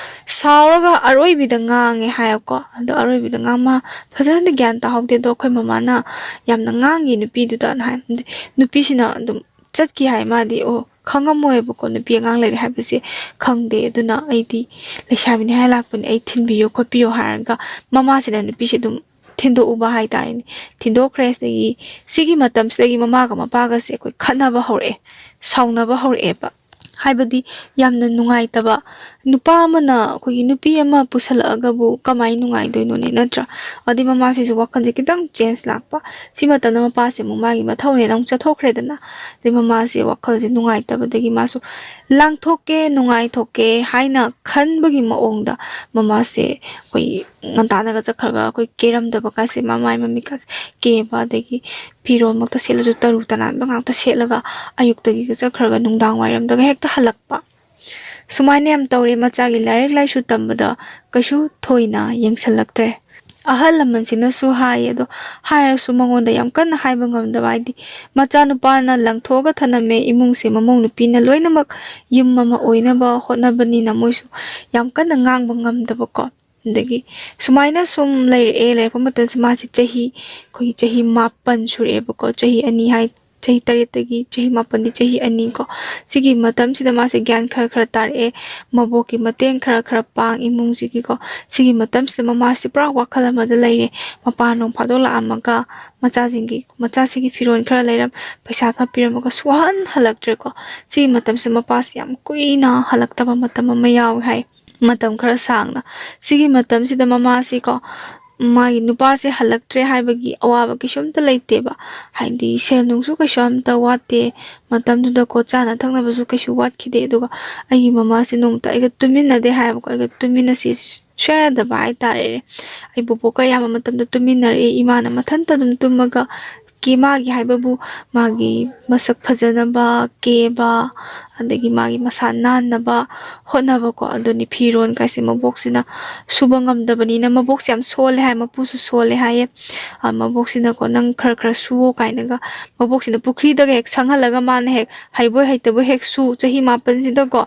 ꯁꯥꯎꯔꯒ ꯑꯔꯣꯏꯕꯤꯗ ꯉꯥꯡꯉꯦ ꯍꯥꯏꯌꯦꯀꯣ꯫ ꯑꯗꯣ ꯑꯔꯣꯏꯕꯤꯗ ꯉꯥꯡ-, ꯃꯥ ꯐꯖꯅꯗꯤ ꯒ꯭ꯌꯥꯟ ꯇꯥꯍꯧꯗꯦ, ꯑꯗꯣ ꯑꯩꯈꯣꯏ ꯃꯃꯥꯅ ꯌꯥꯝꯅ ꯉꯥꯡꯉꯤ ꯅꯨꯄꯤꯗꯨꯗꯅ ꯍꯥꯏ꯫ ꯑꯗꯩ ꯅꯨꯄꯤꯁꯤꯅ ꯑꯗꯨꯝ ꯆꯠꯈꯤ ꯍꯥꯏ꯫ ꯃꯥꯗꯤ, ꯑꯣ, ꯈꯪꯉꯝꯃꯣꯏꯕꯀꯣ ꯅꯨꯄꯤ ꯑꯉꯥꯡ ꯂꯩꯔꯦ ꯍꯥꯏꯕꯁꯦ ꯈꯪꯗꯦ꯫ ꯑꯗꯨꯅ ꯑꯩꯗꯤ ꯂꯩꯁꯥꯕꯤꯅꯤ ꯍꯥꯏ ꯂꯥꯛꯄꯅꯦ, ꯑꯩ ꯊꯤꯟꯕꯤꯌꯣ ꯈꯣꯠꯄꯤꯌꯣ ꯍꯥꯏꯔꯒ ꯃꯃꯥꯁꯤꯅ ꯅꯨꯄꯤꯁꯦ ꯑꯗꯨꯝ ꯊꯤꯟꯗꯣꯛꯎꯕ ꯍꯥꯏꯇꯥꯔꯦꯅꯦ꯫ ꯊꯤꯟꯗꯣꯛꯈ꯭ꯔꯦ꯫ ꯑꯗꯒꯤ ꯁꯤꯒꯤ ꯃꯇꯝꯁꯤꯗꯒꯤ ꯃꯃꯥꯒ ꯃꯄꯥꯒꯁꯦ ꯑꯩꯈꯣꯏ ꯈꯠꯅꯕ ꯍꯧꯔꯛꯑꯦ, ꯁꯥꯎꯅꯕ ꯍꯧꯔꯛꯑꯦꯕ꯫ ꯍꯥꯏꯕꯗꯤ ꯌꯥꯝꯅ ꯅꯨꯡꯉꯥꯏꯇꯕ, ꯅꯨꯄꯥ ꯑꯃꯅ ꯑꯩꯈꯣꯏꯒꯤ ꯅꯨꯄꯤ ꯑꯃ ꯄꯨꯁꯜꯂꯛꯑꯒꯕꯨ ꯀꯃꯥꯏꯅ ꯅꯨꯡꯉꯥꯏꯗꯣꯏꯅꯣꯅꯦ, ꯅꯠꯇ꯭ꯔꯥ? ꯑꯗꯩ ꯃꯃꯥꯁꯤꯁꯨ ꯋꯥꯈꯜꯁꯦ ꯈꯤꯇꯪ ꯆꯦꯟꯖ ꯂꯥꯛꯄ꯫ ꯁꯤ ꯃꯇꯝꯗ ꯃꯄꯥꯁꯦ ꯑꯃꯨꯛ ꯃꯥꯒꯤ ꯃꯊꯧꯅꯦꯅ ꯑꯃꯨꯛ ꯆꯠꯊꯣꯛꯈ꯭ꯔꯦꯗꯅ꯫ ꯑꯗꯩ ꯃꯃꯥꯁꯦ ꯋꯥꯈꯜꯁꯦ ꯅꯨꯡꯉꯥꯏꯇꯕꯗꯒꯤ ꯃꯥꯁꯨ ꯂꯥꯡꯊꯣꯛꯀꯦ, ꯅꯨꯡꯉꯥꯏꯊꯣꯛꯀꯦ ꯍꯥꯏꯅ ꯈꯟꯕꯒꯤ ꯃꯑꯣꯡꯗ ꯃꯃꯥꯁꯦ ꯑꯩꯈꯣꯏ ꯉꯟꯇꯥꯅꯒ ꯆꯠꯈ꯭ꯔꯒ ꯑꯩꯈꯣꯏ ꯀꯦꯔꯝꯗꯕ ꯀꯥꯁꯦ, ꯃꯃꯥꯏ ꯃꯃꯤꯠ ꯀꯥꯁꯦ ꯀꯦꯕ, ꯑꯗꯒꯤ ꯐꯤꯔꯣꯜꯃꯛꯇ ꯁꯦꯠꯂꯁꯨ ꯇꯔꯨ ꯇꯅꯥꯟꯕ ꯉꯥꯛꯇ ꯁꯦꯠꯂꯒ ꯑꯌꯨꯛꯇꯒꯤꯒ ꯆꯠꯈ꯭ꯔꯒ ꯅꯨꯡꯗꯥꯡ ꯋꯥꯏꯔꯝꯗꯒ ꯍꯦꯛꯇ ꯍꯜꯂꯛꯄ꯫ ꯁꯨꯃꯥꯏꯅ ꯌꯥꯝ ꯇꯧꯔꯦ꯫ ꯃꯆꯥꯒꯤ ꯂꯥꯏꯔꯤꯛ ꯂꯥꯏꯁꯨ ꯇꯝꯕꯗ ꯀꯩꯁꯨ ꯊꯣꯏꯅ ꯌꯦꯡꯁꯤꯜꯂꯛꯇ꯭ꯔꯦ꯫ ꯑꯍꯜ ꯂꯃꯟꯁꯤꯡꯅꯁꯨ ꯍꯥꯏꯌꯦ, ꯑꯗꯣ ꯍꯥꯏꯔꯁꯨ ꯃꯉꯣꯟꯗ ꯌꯥꯝ ꯀꯟꯅ ꯍꯥꯏꯕ ꯉꯝꯗꯕ, ꯍꯥꯏꯗꯤ ꯃꯆꯥꯅꯨꯄꯥꯅ ꯂꯪꯊꯣꯛꯑꯒ ꯊꯅꯝꯃꯦ, ꯏꯃꯨꯡꯁꯦ ꯃꯃꯧ ꯅꯨꯄꯤꯅ ꯂꯣꯏꯅꯃꯛ ꯌꯨꯝ ꯑꯃ ꯑꯣꯏꯅꯕ ꯍꯣꯠꯅꯕꯅꯤꯅ ꯃꯣꯏꯁꯨ ꯌꯥꯝ ꯀꯟꯅ ꯉꯥꯡꯕ ꯉꯝꯗꯕꯀꯣ꯫ ꯑꯗꯒꯤ ꯁꯨꯃꯥꯏꯅ ꯁꯨꯝ ꯂꯩꯔꯛꯑꯦ꯫ ꯂꯩꯔꯛꯄ ꯃꯇꯝꯁꯤ ꯃꯥꯁꯤ ꯆꯍꯤ, ꯑꯩꯈꯣꯏꯒꯤ ꯆꯍꯤ ꯃꯥꯄꯟ ꯁꯨꯔꯛꯑꯦꯕꯀꯣ꯫ ꯆꯍꯤ ꯑꯅꯤ ꯍꯥꯏ, ꯆꯍꯤ ꯇꯔꯦꯠꯇꯒꯤ ꯆꯍꯤ ꯃꯥꯄꯟꯗꯤ ꯆꯍꯤ ꯑꯅꯤ ꯀꯣ꯫ ꯁꯤꯒꯤ ꯃꯇꯝꯁꯤꯗ ꯃꯥꯁꯦ ꯒ꯭ꯌꯥꯟ ꯈꯔ ꯈꯔ ꯇꯥꯔꯛꯑꯦ, ꯃꯕꯣꯛꯀꯤ ꯃꯇꯦꯡ ꯈꯔ ꯈꯔ ꯄꯥꯡ ꯏꯃꯨꯡꯁꯤꯒꯤꯀꯣ꯫ ꯁꯤꯒꯤ ꯃꯇꯝꯁꯤꯗ ꯃꯃꯥꯁꯤ ꯄꯨꯔꯥ ꯋꯥꯈꯜ ꯑꯃꯗ ꯂꯩꯔꯦ꯫ ꯃꯄꯥ ꯅꯣꯡ ꯐꯥꯗꯣꯛ ꯂꯥꯛꯑꯝꯃꯒ ꯃꯆꯥꯁꯤꯡꯒꯤ, ꯃꯆꯥꯁꯤꯒꯤ ꯐꯤꯔꯣꯜ ꯈꯔ ꯂꯩꯔꯝ, ꯄꯩꯁꯥ ꯈꯔ ꯄꯤꯔꯝꯃꯒ ꯁꯨꯡꯍꯟ ꯍꯜꯂꯛꯇ꯭ꯔꯦꯀꯣ꯫ ꯁꯤꯒꯤ ꯃꯇꯝꯁꯤꯗ ꯃꯄꯥꯁꯤ ꯌꯥꯝ ꯀꯨꯏꯅ ꯍꯜꯂꯛꯇꯕ ꯃꯇꯝ ꯑꯃ ꯌꯥꯎꯋꯦ ꯍꯥꯏ, ꯃꯇꯝ ꯈꯔ ꯁꯥꯡꯅ꯫ ꯁꯤꯒꯤ ꯃꯇꯝꯁꯤꯗ ꯃꯃꯥꯁꯤꯀꯣ, ꯃꯥꯒꯤ ꯅꯨꯄꯥꯁꯦ ꯍꯜꯂꯛꯇ꯭ꯔꯦ ꯍꯥꯏꯕꯒꯤ ꯑꯋꯥꯕ ꯀꯩꯁꯨꯝꯇ ꯂꯩꯇꯦꯕ꯫ ꯍꯥꯏꯗꯤ ꯁꯦꯜ ꯅꯨꯡꯁꯨ ꯀꯩꯁꯨ ꯑꯝꯇ ꯋꯥꯠꯇꯦ꯫ ꯃꯇꯝꯗꯨꯗꯀꯣ ꯆꯥꯅ ꯊꯛꯅꯕꯁꯨ ꯀꯩꯁꯨ ꯋꯥꯠꯈꯤꯗꯦ꯫ ꯑꯗꯨꯒ ꯑꯩꯒꯤ ꯃꯃꯥꯁꯦ ꯅꯣꯡꯃꯇ ꯑꯩꯒ ꯇꯨꯃꯤꯟꯅꯗꯦ ꯍꯥꯏꯕꯀꯣ꯫ ꯑꯩꯒ ꯇꯨꯃꯤꯟꯅꯁꯤ ꯁꯨꯡꯌꯥ ꯌꯥꯗꯕ ꯍꯥꯏꯇꯥꯔꯦ꯫ ꯑꯩ ꯕꯣꯕꯣꯛꯀ ꯑꯌꯥꯝꯕ ꯃꯇꯝꯗ ꯇꯨꯃꯤꯟꯅꯔꯛꯑꯦ꯫ ꯏꯃꯥꯅ ꯃꯊꯟꯇ ꯑꯗꯨꯝ ꯇꯨꯝꯃꯒ ꯀꯦ-, ꯃꯥꯒꯤ ꯍꯥꯏꯕꯕꯨ ꯃꯥꯒꯤ ꯃꯁꯛ ꯐꯖꯅꯕ ꯀꯦꯕ, ꯑꯗꯒꯤ ꯃꯥꯒꯤ ꯃꯁꯥ ꯅꯥꯟꯅꯕ ꯍꯣꯠꯅꯕꯀꯣ꯫ ꯑꯗꯨꯅꯤ ꯐꯤꯔꯣꯟ ꯀꯥꯏꯁꯦ ꯃꯕꯣꯛꯁꯤꯅ ꯁꯨꯕ ꯉꯝꯗꯕꯅꯤꯅ, ꯃꯕꯣꯛꯁꯦ ꯌꯥꯝ ꯁꯣꯜꯂꯦ ꯍꯥꯏ, ꯃꯄꯨꯁꯨ ꯁꯣꯜꯂꯦ ꯍꯥꯏꯌꯦ꯫ ꯑ, ꯃꯕꯣꯛꯁꯤꯅꯀꯣ, "ꯅꯪ ꯈꯔ ꯈꯔ ꯁꯨꯋꯣ" ꯀꯥꯏꯅꯒ, ꯃꯕꯣꯛꯁꯤꯅ ꯄꯨꯈ꯭ꯔꯤꯗꯒ ꯍꯦꯛ ꯁꯪꯍꯜꯂꯒ ꯃꯥꯅ ꯍꯦꯛ ꯍꯩꯕꯣꯏ ꯍꯩꯇꯕꯣꯏ ꯍꯦꯛ ꯁꯨ, ꯆꯍꯤ ꯃꯥꯄꯟꯁꯤꯗꯀꯣ꯫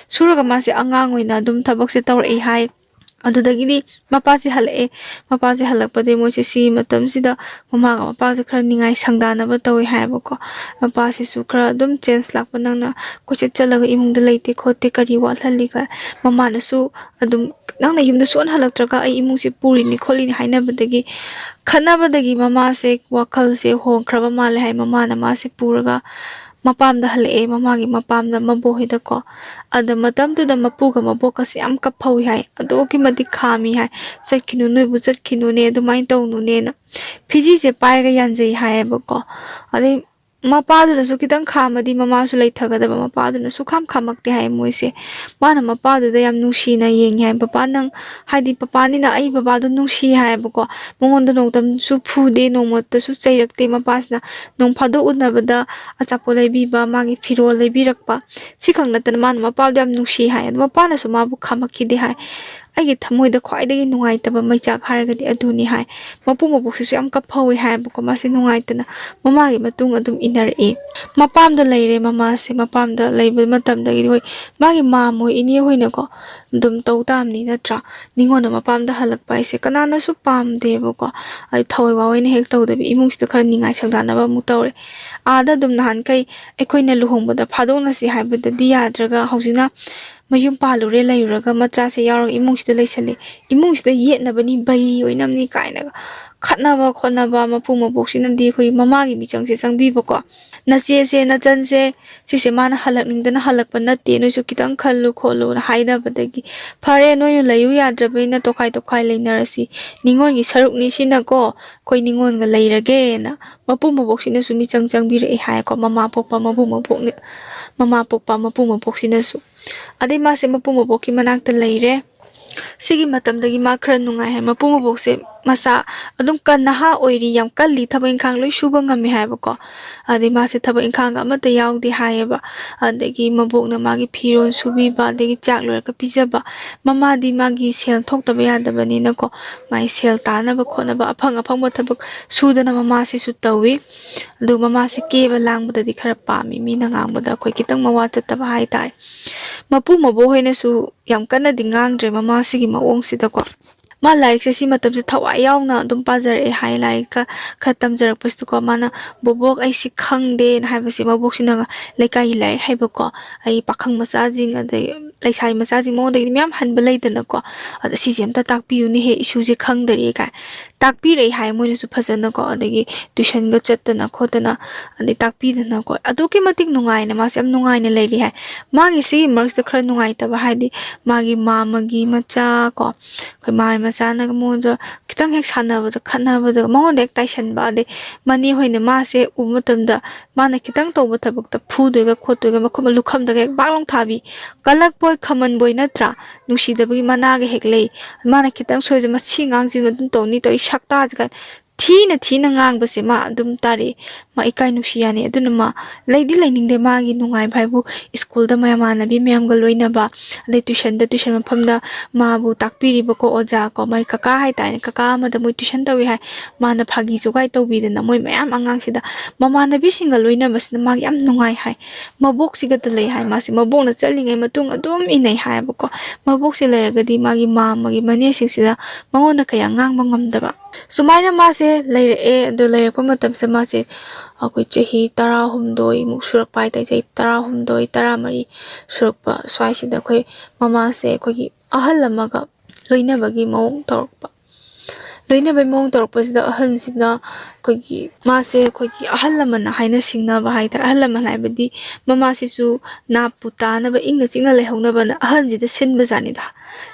ꯁꯨꯔꯒ ꯃꯥꯁꯦ ꯑꯉꯥꯡ ꯑꯣꯏꯅ ꯑꯗꯨꯝ ꯊꯕꯛꯁꯦ ꯇꯧꯔꯛꯏ ꯍꯥꯏ꯫ ꯑꯗꯨꯗꯒꯤꯗꯤ ꯃꯄꯥꯁꯦ ꯍꯜꯂꯛꯑꯦ꯫ ꯃꯄꯥꯁꯦ ꯍꯜꯂꯛꯄꯗꯒꯤ ꯃꯣꯏꯁꯦ ꯁꯤꯒꯤ ꯃꯇꯝꯁꯤꯗ ꯃꯃꯥꯒ ꯃꯄꯥꯁꯦ ꯈꯔ ꯅꯤꯡꯉꯥꯏ ꯁꯪꯗꯥꯅꯕ ꯇꯧꯋꯦ ꯍꯥꯏꯌꯦꯕꯀꯣ꯫ ꯃꯄꯥꯁꯤꯁꯨ ꯈꯔ ꯑꯗꯨꯝ ꯆꯦꯟꯖ ꯂꯥꯛꯄ, "ꯅꯪꯅ ꯀꯣꯏꯆꯠ ꯆꯠꯂꯒ ꯏꯃꯨꯡꯗ ꯂꯩꯇꯦ ꯈꯣꯠꯇꯦ, ꯀꯔꯤ ꯋꯥꯠꯍꯜꯂꯤꯒ?" ꯃꯃꯥꯅꯁꯨ ꯑꯗꯨꯝ, "ꯅꯪꯅ ꯌꯨꯝꯗ ꯁꯨꯡꯍꯟ ꯍꯜꯂꯛꯇ꯭ꯔꯒ ꯑꯩ ꯏꯃꯨꯡꯁꯦ ꯄꯨꯔꯤꯅꯤ ꯈꯣꯠꯂꯤꯅꯤ" ꯍꯥꯏꯅꯕꯗꯒꯤ, ꯈꯠꯅꯕꯗꯒꯤ ꯃꯃꯥꯁꯦ ꯋꯥꯈꯜꯁꯦ ꯍꯣꯡꯈ꯭ꯔꯕ ꯃꯥꯜꯂꯦ ꯍꯥꯏ꯫ ꯃꯃꯥꯅ ꯃꯥꯁꯦ ꯄꯨꯔꯒ ꯃꯄꯥꯝꯗ ꯍꯜꯂꯛꯑꯦ, ꯃꯃꯥꯒꯤ ꯃꯄꯥꯝꯗ, ꯃꯕꯣꯛ ꯍꯣꯏꯗꯀꯣ꯫ ꯑꯗ ꯃꯇꯝꯗꯨꯗ ꯃꯄꯨꯒ ꯃꯕꯣꯛꯀꯁꯦ ꯌꯥꯝ ꯀꯞꯐꯧꯏ ꯍꯥꯏ, ꯑꯗꯨꯛꯀꯤ ꯃꯇꯤꯛ ꯈꯥꯝꯃꯤ ꯍꯥꯏ꯫ "ꯆꯠꯈꯤꯅꯨ, ꯅꯣꯏꯕꯨ ꯆꯠꯈꯤꯅꯨꯅꯦ, ꯑꯗꯨꯃꯥꯏꯅ ꯇꯧꯅꯨꯅꯦꯅ" ꯐꯤꯖꯤꯁꯦ ꯄꯥꯏꯔꯒ ꯌꯥꯟꯖꯩ ꯍꯥꯏꯌꯦꯕꯀꯣ꯫ ꯑꯗꯩ ꯃꯄꯥꯗꯨꯅꯁꯨ ꯈꯤꯇꯪ ꯈꯥꯝꯃꯗꯤ ꯃꯃꯥꯁꯨ ꯂꯩꯊꯒꯗꯕ, ꯃꯄꯥꯗꯨꯅꯁꯨ ꯈꯥꯝ ꯈꯥꯝꯃꯛꯇꯦ ꯍꯥꯏ ꯃꯣꯏꯁꯦ꯫ ꯃꯥꯅ ꯃꯄꯥꯗꯨꯗ ꯌꯥꯝ ꯅꯨꯡꯁꯤꯅ ꯌꯦꯡꯉꯤ ꯍꯥꯏ꯫ "ꯄꯄꯥ ꯅꯪ", ꯍꯥꯏꯗꯤ ꯄꯄꯥꯅꯤꯅ ꯑꯩ ꯕꯕꯥꯗꯣ ꯅꯨꯡꯁꯤ ꯍꯥꯏꯌꯦꯕꯀꯣ꯫ ꯃꯉꯣꯟꯗ ꯅꯣꯡꯃꯇꯁꯨ ꯐꯨꯗꯦ, ꯅꯣꯡꯃꯇꯁꯨ ꯆꯩꯔꯛꯇꯦ ꯃꯄꯥꯁꯤꯅ꯫ ꯅꯣꯡ ꯐꯥꯗꯣꯛ ꯎꯅꯕꯗ ꯑꯆꯥꯄꯣꯠ ꯂꯩꯕꯤꯕ, ꯃꯥꯒꯤ ꯐꯤꯔꯣꯜ ꯂꯩꯕꯤꯔꯛꯄ, ꯁꯤꯈꯛ ꯅꯠꯇꯅ ꯃꯥꯅ ꯃꯄꯥꯗꯣ ꯌꯥꯝ ꯅꯨꯡꯁꯤ ꯍꯥꯏ꯫ ꯑꯗꯣ ꯃꯄꯥꯅꯁꯨ ꯃꯥꯕꯨ ꯈꯥꯝꯃꯛꯈꯤꯗꯦ ꯍꯥꯏ꯫ ꯑꯩꯒꯤ ꯊꯃꯣꯏꯗ ꯈ꯭ꯋꯥꯏꯗꯒꯤ ꯅꯨꯡꯉꯥꯏꯇꯕ ꯃꯩꯆꯥꯛ ꯍꯥꯏꯔꯒꯗꯤ ꯑꯗꯨꯅꯤ ꯍꯥꯏ꯫ ꯃꯄꯨ ꯃꯕꯣꯛꯁꯤꯁꯨ ꯌꯥꯝ ꯀꯞꯐꯧꯋꯤ ꯍꯥꯏꯌꯦꯕꯀꯣ, ꯃꯥꯁꯦ ꯅꯨꯡꯉꯥꯏꯇꯅ ꯃꯃꯥꯒꯤ ꯃꯇꯨꯡ ꯑꯗꯨꯝ ꯏꯟꯅꯔꯛꯏ꯫ ꯃꯄꯥꯝꯗ ꯂꯩꯔꯦ ꯃꯃꯥꯁꯦ, ꯃꯄꯥꯝꯗ ꯂꯩꯕ ꯃꯇꯝꯗꯒꯤꯗꯤ ꯍꯣꯏ ꯃꯥꯒꯤ ꯃꯥꯝ ꯍꯣꯏ ꯏꯅꯦ ꯍꯣꯏꯅꯀꯣ ꯑꯗꯨꯝ ꯇꯧ ꯇꯥꯕꯅꯤ ꯅꯠꯇ꯭ꯔꯥ? ꯅꯤꯉꯣꯜꯅ ꯃꯄꯥꯝꯗ ꯍꯜꯂꯛꯄ ꯍꯥꯏꯁꯦ ꯀꯅꯥꯅꯁꯨ ꯄꯥꯝꯗꯦꯕꯀꯣ꯫ ꯑꯩ ꯊꯋꯥꯏ ꯋꯥ ꯑꯣꯏꯅ ꯍꯦꯛ ꯇꯧꯗꯕꯤ ꯏꯃꯨꯡꯁꯤꯗ ꯈꯔ ꯅꯤꯡꯉꯥꯏ ꯁꯪꯗꯥꯅꯕ ꯑꯃꯨꯛ ꯇꯧꯔꯦ꯫ ꯑꯥꯗ ꯑꯗꯨꯝ ꯅꯍꯥꯟꯈꯩ ꯑꯩꯈꯣꯏꯅ ꯂꯨꯍꯣꯡꯕꯗ ꯐꯥꯗꯣꯛꯅꯁꯤ ꯍꯥꯏꯕꯗꯗꯤ ꯌꯥꯗ꯭ꯔꯒ ꯍꯧꯖꯤꯛꯅ ꯃꯌꯨꯝ ꯄꯥꯜꯂꯨꯔꯦ ꯂꯩꯔꯨꯔꯒ ꯃꯆꯥꯁꯦ ꯌꯥꯎꯔꯒ ꯏꯃꯨꯡꯁꯤꯗ ꯂꯩꯁꯜꯂꯦ꯫ ꯏꯃꯨꯡꯁꯤꯗ ꯌꯦꯠꯅꯕꯅꯤ, ꯕꯩꯔꯤ ꯑꯣꯏꯅꯕꯅꯤ ꯀꯥꯏꯅꯒ ꯈꯠꯅꯕ ꯈꯣꯠꯅꯕ, ꯃꯄꯨ ꯃꯕꯣꯛꯁꯤꯅꯗꯤ ꯑꯩꯈꯣꯏꯒꯤ ꯃꯃꯥꯒꯤ ꯃꯤꯆꯪꯁꯦ ꯆꯪꯕꯤꯕꯀꯣ꯫ ꯅꯆꯦꯁꯦ, ꯅꯆꯟꯁꯦ, ꯁꯤꯁꯦ ꯃꯥꯅ ꯍꯜꯂꯛꯅꯤꯡꯗꯅ ꯍꯜꯂꯛꯄ ꯅꯠꯇꯦ, ꯅꯣꯏꯁꯨ ꯈꯤꯇꯪ ꯈꯜꯂꯨ ꯈꯣꯠꯂꯨꯅ ꯍꯥꯏꯅꯕꯗꯒꯤ, ꯐꯔꯦ, ꯅꯣꯏꯅ ꯂꯩꯌꯨ ꯌꯥꯗ꯭ꯔꯕꯅꯤꯅ ꯇꯣꯈꯥꯏ ꯇꯣꯈꯥꯏ ꯂꯩꯅꯔꯁꯤ, ꯅꯤꯉꯣꯜꯒꯤ ꯁꯔꯨꯛꯅꯤ ꯁꯤꯅꯀꯣ, ꯑꯩꯈꯣꯏ ꯅꯤꯉꯣꯜꯒ ꯂꯩꯔꯒꯦꯅ ꯃꯄꯨ ꯃꯕꯣꯛꯁꯤꯅꯁꯨ ꯃꯤꯆꯪ ꯆꯪꯕꯤꯔꯛꯑꯦ ꯍꯥꯏꯀꯣ, ꯃꯃꯥ ꯄꯣꯛꯄ ꯃꯄꯨ ꯃꯕꯣꯛꯅ, ꯃꯃꯥ ꯄꯣꯛꯄ ꯃꯄꯨ ꯃꯕꯣꯛꯁꯤꯅꯁꯨ꯫ ꯑꯗꯩ ꯃꯥꯁꯦ ꯃꯄꯨ ꯃꯕꯣꯛꯀꯤ ꯃꯅꯥꯛꯇ ꯂꯩꯔꯦ꯫ ꯁꯤꯒꯤ ꯃꯇꯝꯗꯒꯤ ꯃꯥ ꯈꯔ ꯅꯨꯡꯉꯥꯏ ꯍꯥꯏ꯫ ꯃꯄꯨ ꯃꯕꯣꯛꯁꯦ ꯃꯁꯥ ꯑꯗꯨꯝ ꯀꯟ-, ꯅꯍꯥ ꯑꯣꯏꯔꯤ, ꯌꯥꯝ ꯀꯜꯂꯤ, ꯊꯕꯛ ꯏꯪꯈꯥꯡ ꯂꯣꯏ ꯁꯨꯕ ꯉꯝꯃꯤ ꯍꯥꯏꯕꯀꯣ꯫ ꯑꯗꯩ ꯃꯥꯁꯦ ꯊꯕꯛ ꯏꯪꯈꯥꯡꯒ ꯑꯃꯠꯇ ꯌꯥꯎꯗꯦ ꯍꯥꯏꯌꯦꯕ꯫ ꯑꯗꯒꯤ ꯃꯕꯣꯛꯅ ꯃꯥꯒꯤ ꯐꯤꯔꯣꯜ ꯁꯨꯕꯤꯕ, ꯑꯗꯒꯤ ꯆꯥꯛ ꯂꯣꯏꯔꯒ ꯄꯤꯖꯕ꯫ ꯃꯃꯥꯗꯤ ꯃꯥꯒꯤ ꯁꯦꯜ ꯊꯣꯛꯇꯕ ꯌꯥꯗꯕꯅꯤꯅꯀꯣ, ꯃꯥꯒꯤ ꯁꯦꯜ ꯇꯥꯅꯕ ꯈꯣꯠꯅꯕ, ꯑꯐꯪ ꯑꯐꯪꯕ ꯊꯕꯛ ꯁꯨꯗꯅ ꯃꯃꯥꯁꯤꯁꯨ ꯇꯧꯏ꯫ ꯑꯗꯨ ꯃꯃꯥꯁꯦ ꯀꯦꯕ ꯂꯥꯡꯕꯗꯗꯤ ꯈꯔ ꯄꯥꯝꯃꯤ, ꯃꯤꯅ ꯉꯥꯡꯕꯗ ꯑꯩꯈꯣꯏ ꯈꯤꯇꯪ ꯃꯋꯥ ꯆꯠꯇꯕ ꯍꯥꯏꯇꯥꯔꯦ꯫ ꯃꯄꯨ ꯃꯕꯣꯛ ꯍꯣꯏꯅꯁꯨ ꯌꯥꯝ ꯀꯟꯅꯗꯤ ꯉꯥꯡꯗ꯭ꯔꯦ ꯃꯃꯥꯁꯤꯒꯤ ꯃꯑꯣꯡꯁꯤꯗꯀꯣ꯫ ꯃꯥ ꯂꯥꯏꯔꯤꯛꯁꯦ ꯁꯤ ꯃꯇꯝꯁꯦ ꯊꯋꯥꯏ ꯌꯥꯎꯅ ꯑꯗꯨꯝ ꯄꯥꯖꯔꯛꯑꯦ ꯍꯥꯏ꯫ ꯂꯥꯏꯔꯤꯛꯀ ꯈꯔ ꯇꯝꯖꯔꯛꯄꯁꯤꯗꯀꯣ, ꯃꯥꯅ "ꯕꯣꯕꯣꯛ, ꯑꯩꯁꯤ ꯈꯪꯗꯦꯅ" ꯍꯥꯏꯕꯁꯦ, ꯃꯕꯣꯛꯁꯤꯅꯒ ꯂꯩꯀꯥꯏꯒꯤ ꯂꯥꯏꯔꯤꯛ ꯍꯩꯕꯀꯣ, ꯑꯩ ꯄꯥꯈꯪ ꯃꯆꯥꯁꯤꯡ, ꯑꯗꯩ ꯂꯩꯁꯥꯕꯤ ꯃꯆꯥꯁꯤꯡ ꯃꯉꯣꯟꯗꯒꯤꯗꯤ ꯃꯌꯥꯝ ꯍꯟꯕ ꯂꯩꯗꯅꯀꯣ, "ꯑꯗ ꯁꯤꯁꯦ ꯑꯝꯇ ꯇꯥꯛꯄꯤꯌꯨꯅꯦꯍꯦ, ꯏꯁꯨꯁꯦ ꯈꯪꯗꯔꯦ" ꯀꯥꯏ ꯇꯥꯛꯄꯤꯔꯛꯏ ꯍꯥꯏ ꯃꯣꯏꯅꯁꯨ ꯐꯖꯅꯀꯣ꯫ ꯑꯗꯒꯤ ꯇ꯭ꯋꯤꯁꯟꯒ ꯆꯠꯇꯅ ꯈꯣꯠꯇꯅ, ꯑꯗꯩ ꯇꯥꯛꯄꯤꯗꯅꯀꯣ, ꯑꯗꯨꯛꯀꯤ ꯃꯇꯤꯛ ꯅꯨꯡꯉꯥꯏꯅ ꯃꯥꯁꯦ ꯌꯥꯝ ꯅꯨꯡꯉꯥꯏꯅ ꯂꯩꯔꯤ ꯍꯥꯏ꯫ ꯃꯥꯒꯤ ꯁꯤꯒꯤ ꯃꯔꯛꯁꯤꯗ ꯈꯔ ꯅꯨꯡꯉꯥꯏꯇꯕ ꯍꯥꯏꯗꯤ ꯃꯥꯒꯤ ꯃꯥꯝꯃꯒꯤ ꯃꯆꯥ ꯀꯣ, ꯑꯩꯈꯣꯏ ꯃꯥꯝꯃꯒꯤ ꯃꯆꯥꯅꯒ ꯃꯉꯣꯟꯗ ꯈꯤꯇꯪ ꯍꯦꯛ ꯁꯥꯟꯅꯕꯗ, ꯈꯠꯅꯕꯗ ꯃꯉꯣꯟꯗ ꯍꯦꯛ ꯇꯥꯏꯁꯟꯕ, ꯑꯗꯩ ꯃꯅꯦ ꯍꯣꯏꯅ ꯃꯥꯁꯦ ꯎꯕ ꯃꯇꯝꯗ ꯃꯥꯅ ꯈꯤꯇꯪ ꯇꯧꯕ ꯊꯕꯛꯇ ꯐꯨꯗꯣꯏꯒ ꯈꯣꯠꯇꯣꯏꯒ, ꯃꯈꯨꯠ ꯂꯨꯈꯝꯗꯒ ꯍꯦꯛ ꯕꯥꯛ ꯂꯥꯎ ꯊꯥꯕꯤ, ꯀꯜꯂꯛꯄꯣꯏ ꯈꯝꯕꯟꯕꯣꯏ ꯅꯠꯇ꯭ꯔꯥ? ꯅꯨꯡꯁꯤꯗꯕꯒꯤ ꯃꯅꯥꯒ ꯍꯦꯛ ꯂꯩ꯫ ꯃꯥꯅ ꯈꯤꯇꯪ ꯁꯣꯏꯕꯁꯦ "ꯃꯁꯤ ꯑꯉꯥꯡꯁꯤ ꯑꯗꯨꯝ ꯇꯧꯅꯤ" ꯇꯧꯏ, "ꯁꯛꯇꯥꯁꯤꯒ" ꯊꯤꯅ ꯊꯤꯅ ꯉꯥꯡꯕꯁꯦ ꯃꯥ ꯑꯗꯨꯝ ꯇꯥꯔꯛꯑꯦ꯫ ꯃꯥ ꯏꯀꯥꯏ ꯅꯨꯡꯁꯤ ꯌꯥꯅꯤ꯫ ꯑꯗꯨꯅ ꯃꯥ ꯂꯩꯗꯤ ꯂꯩꯅꯤꯡꯗꯦ꯫ ꯃꯥꯒꯤ ꯅꯨꯡꯉꯥꯏꯕ ꯍꯥꯏꯕꯨ ꯁ꯭ꯀꯨꯜꯗ ꯃꯃꯥꯟꯅꯕꯤ ꯃꯌꯥꯝꯒ ꯂꯣꯏꯅꯕ, ꯑꯗꯩ ꯇ꯭ꯌꯨꯁꯟꯗ, ꯇ꯭ꯌꯨꯁꯟ ꯃꯐꯝꯗ ꯃꯥꯕꯨ ꯇꯥꯛꯄꯤꯔꯤꯕꯀꯣ ꯑꯣꯖꯥ ꯀꯣ, ꯃꯥꯏ ꯀꯀꯥ ꯍꯥꯏꯇꯥꯔꯦꯅꯦ, ꯀꯀꯥ ꯑꯃꯗ ꯃꯣꯏ ꯇ꯭ꯌꯨꯁꯟ ꯇꯧꯏ ꯍꯥꯏ꯫ ꯃꯥꯅ ꯐꯥꯒꯤ ꯖꯨꯒꯥꯏ ꯇꯧꯕꯤꯗꯅ ꯃꯣꯏ ꯃꯌꯥꯝ ꯑꯉꯥꯡꯁꯤꯗ ꯃꯃꯥꯟꯅꯕꯤꯁꯤꯡꯒ ꯂꯣꯏꯅꯕꯁꯤꯅ ꯃꯥꯒꯤ ꯌꯥꯝ ꯅꯨꯡꯉꯥꯏ ꯍꯥꯏ꯫ ꯃꯕꯣꯛꯁꯤꯒꯗ ꯂꯩ ꯍꯥꯏ꯫ ꯃꯥꯁꯦ ꯃꯕꯣꯛꯅ ꯆꯠꯂꯤꯉꯩ ꯃꯇꯨꯡ ꯑꯗꯨꯝ ꯏꯟꯅꯩ ꯍꯥꯏꯌꯦꯕꯀꯣ꯫ ꯃꯕꯣꯛꯁꯦ ꯂꯩꯔꯒꯗꯤ ꯃꯥꯒꯤ ꯃꯥꯝꯃꯒꯤ ꯃꯅꯦꯁꯤꯡꯁꯤꯗ ꯃꯉꯣꯟꯗ ꯀꯌꯥ ꯉꯥꯡꯕ ꯉꯝꯗꯕ꯫ ꯁꯨꯃꯥꯏꯅ ꯃꯥꯁꯦ ꯂꯩꯔꯛꯑꯦ꯫ ꯑꯗꯣ ꯂꯩꯔꯛꯄ ꯃꯇꯝꯁꯤꯗ ꯃꯥꯁꯦ ꯑꯩꯈꯣꯏ ꯆꯍꯤ ꯇꯔꯥꯍꯨꯝꯗꯣꯏꯃꯨꯛ ꯁꯨꯔꯛꯄ ꯍꯥꯏꯇꯥꯔꯦ, ꯆꯍꯤ ꯇꯔꯥꯍꯨꯝꯗꯣꯏ, ꯇꯔꯥꯃꯔꯤ ꯁꯨꯔꯛꯄ ꯁ꯭ꯋꯥꯏꯁꯤꯗ ꯑꯩꯈꯣꯏ ꯃꯃꯥꯁꯦ ꯑꯩꯈꯣꯏꯒꯤ ꯑꯍꯜ ꯑꯃꯒ ꯂꯣꯏꯅꯕꯒꯤ ꯃꯑꯣꯡ ꯇꯧꯔꯛꯄ꯫ ꯂꯣꯏꯅꯕꯒꯤ ꯃꯑꯣꯡ ꯇꯧꯔꯛꯄꯁꯤꯗ ꯑꯍꯜꯁꯤꯅ ꯑꯩꯈꯣꯏꯒꯤ, ꯃꯥꯁꯦ ꯑꯩꯈꯣꯏꯒꯤ ꯑꯍꯜ ꯂꯃꯟꯅ ꯍꯥꯏꯅ ꯁꯤꯡꯅꯕ ꯍꯥꯏꯇꯥꯔꯦ꯫ ꯑꯍꯜ ꯂꯃꯟ ꯍꯥꯏꯕꯗꯤ ꯃꯃꯥꯁꯤꯁꯨ ꯅꯥꯞꯄꯨ ꯇꯥꯅꯕ, ꯏꯪꯅ ꯆꯤꯛꯅ ꯂꯩꯍꯧꯅꯕꯅ ꯑꯍꯜꯁꯤꯗ ꯁꯤꯟꯕꯖꯥꯠꯅꯤꯗ꯫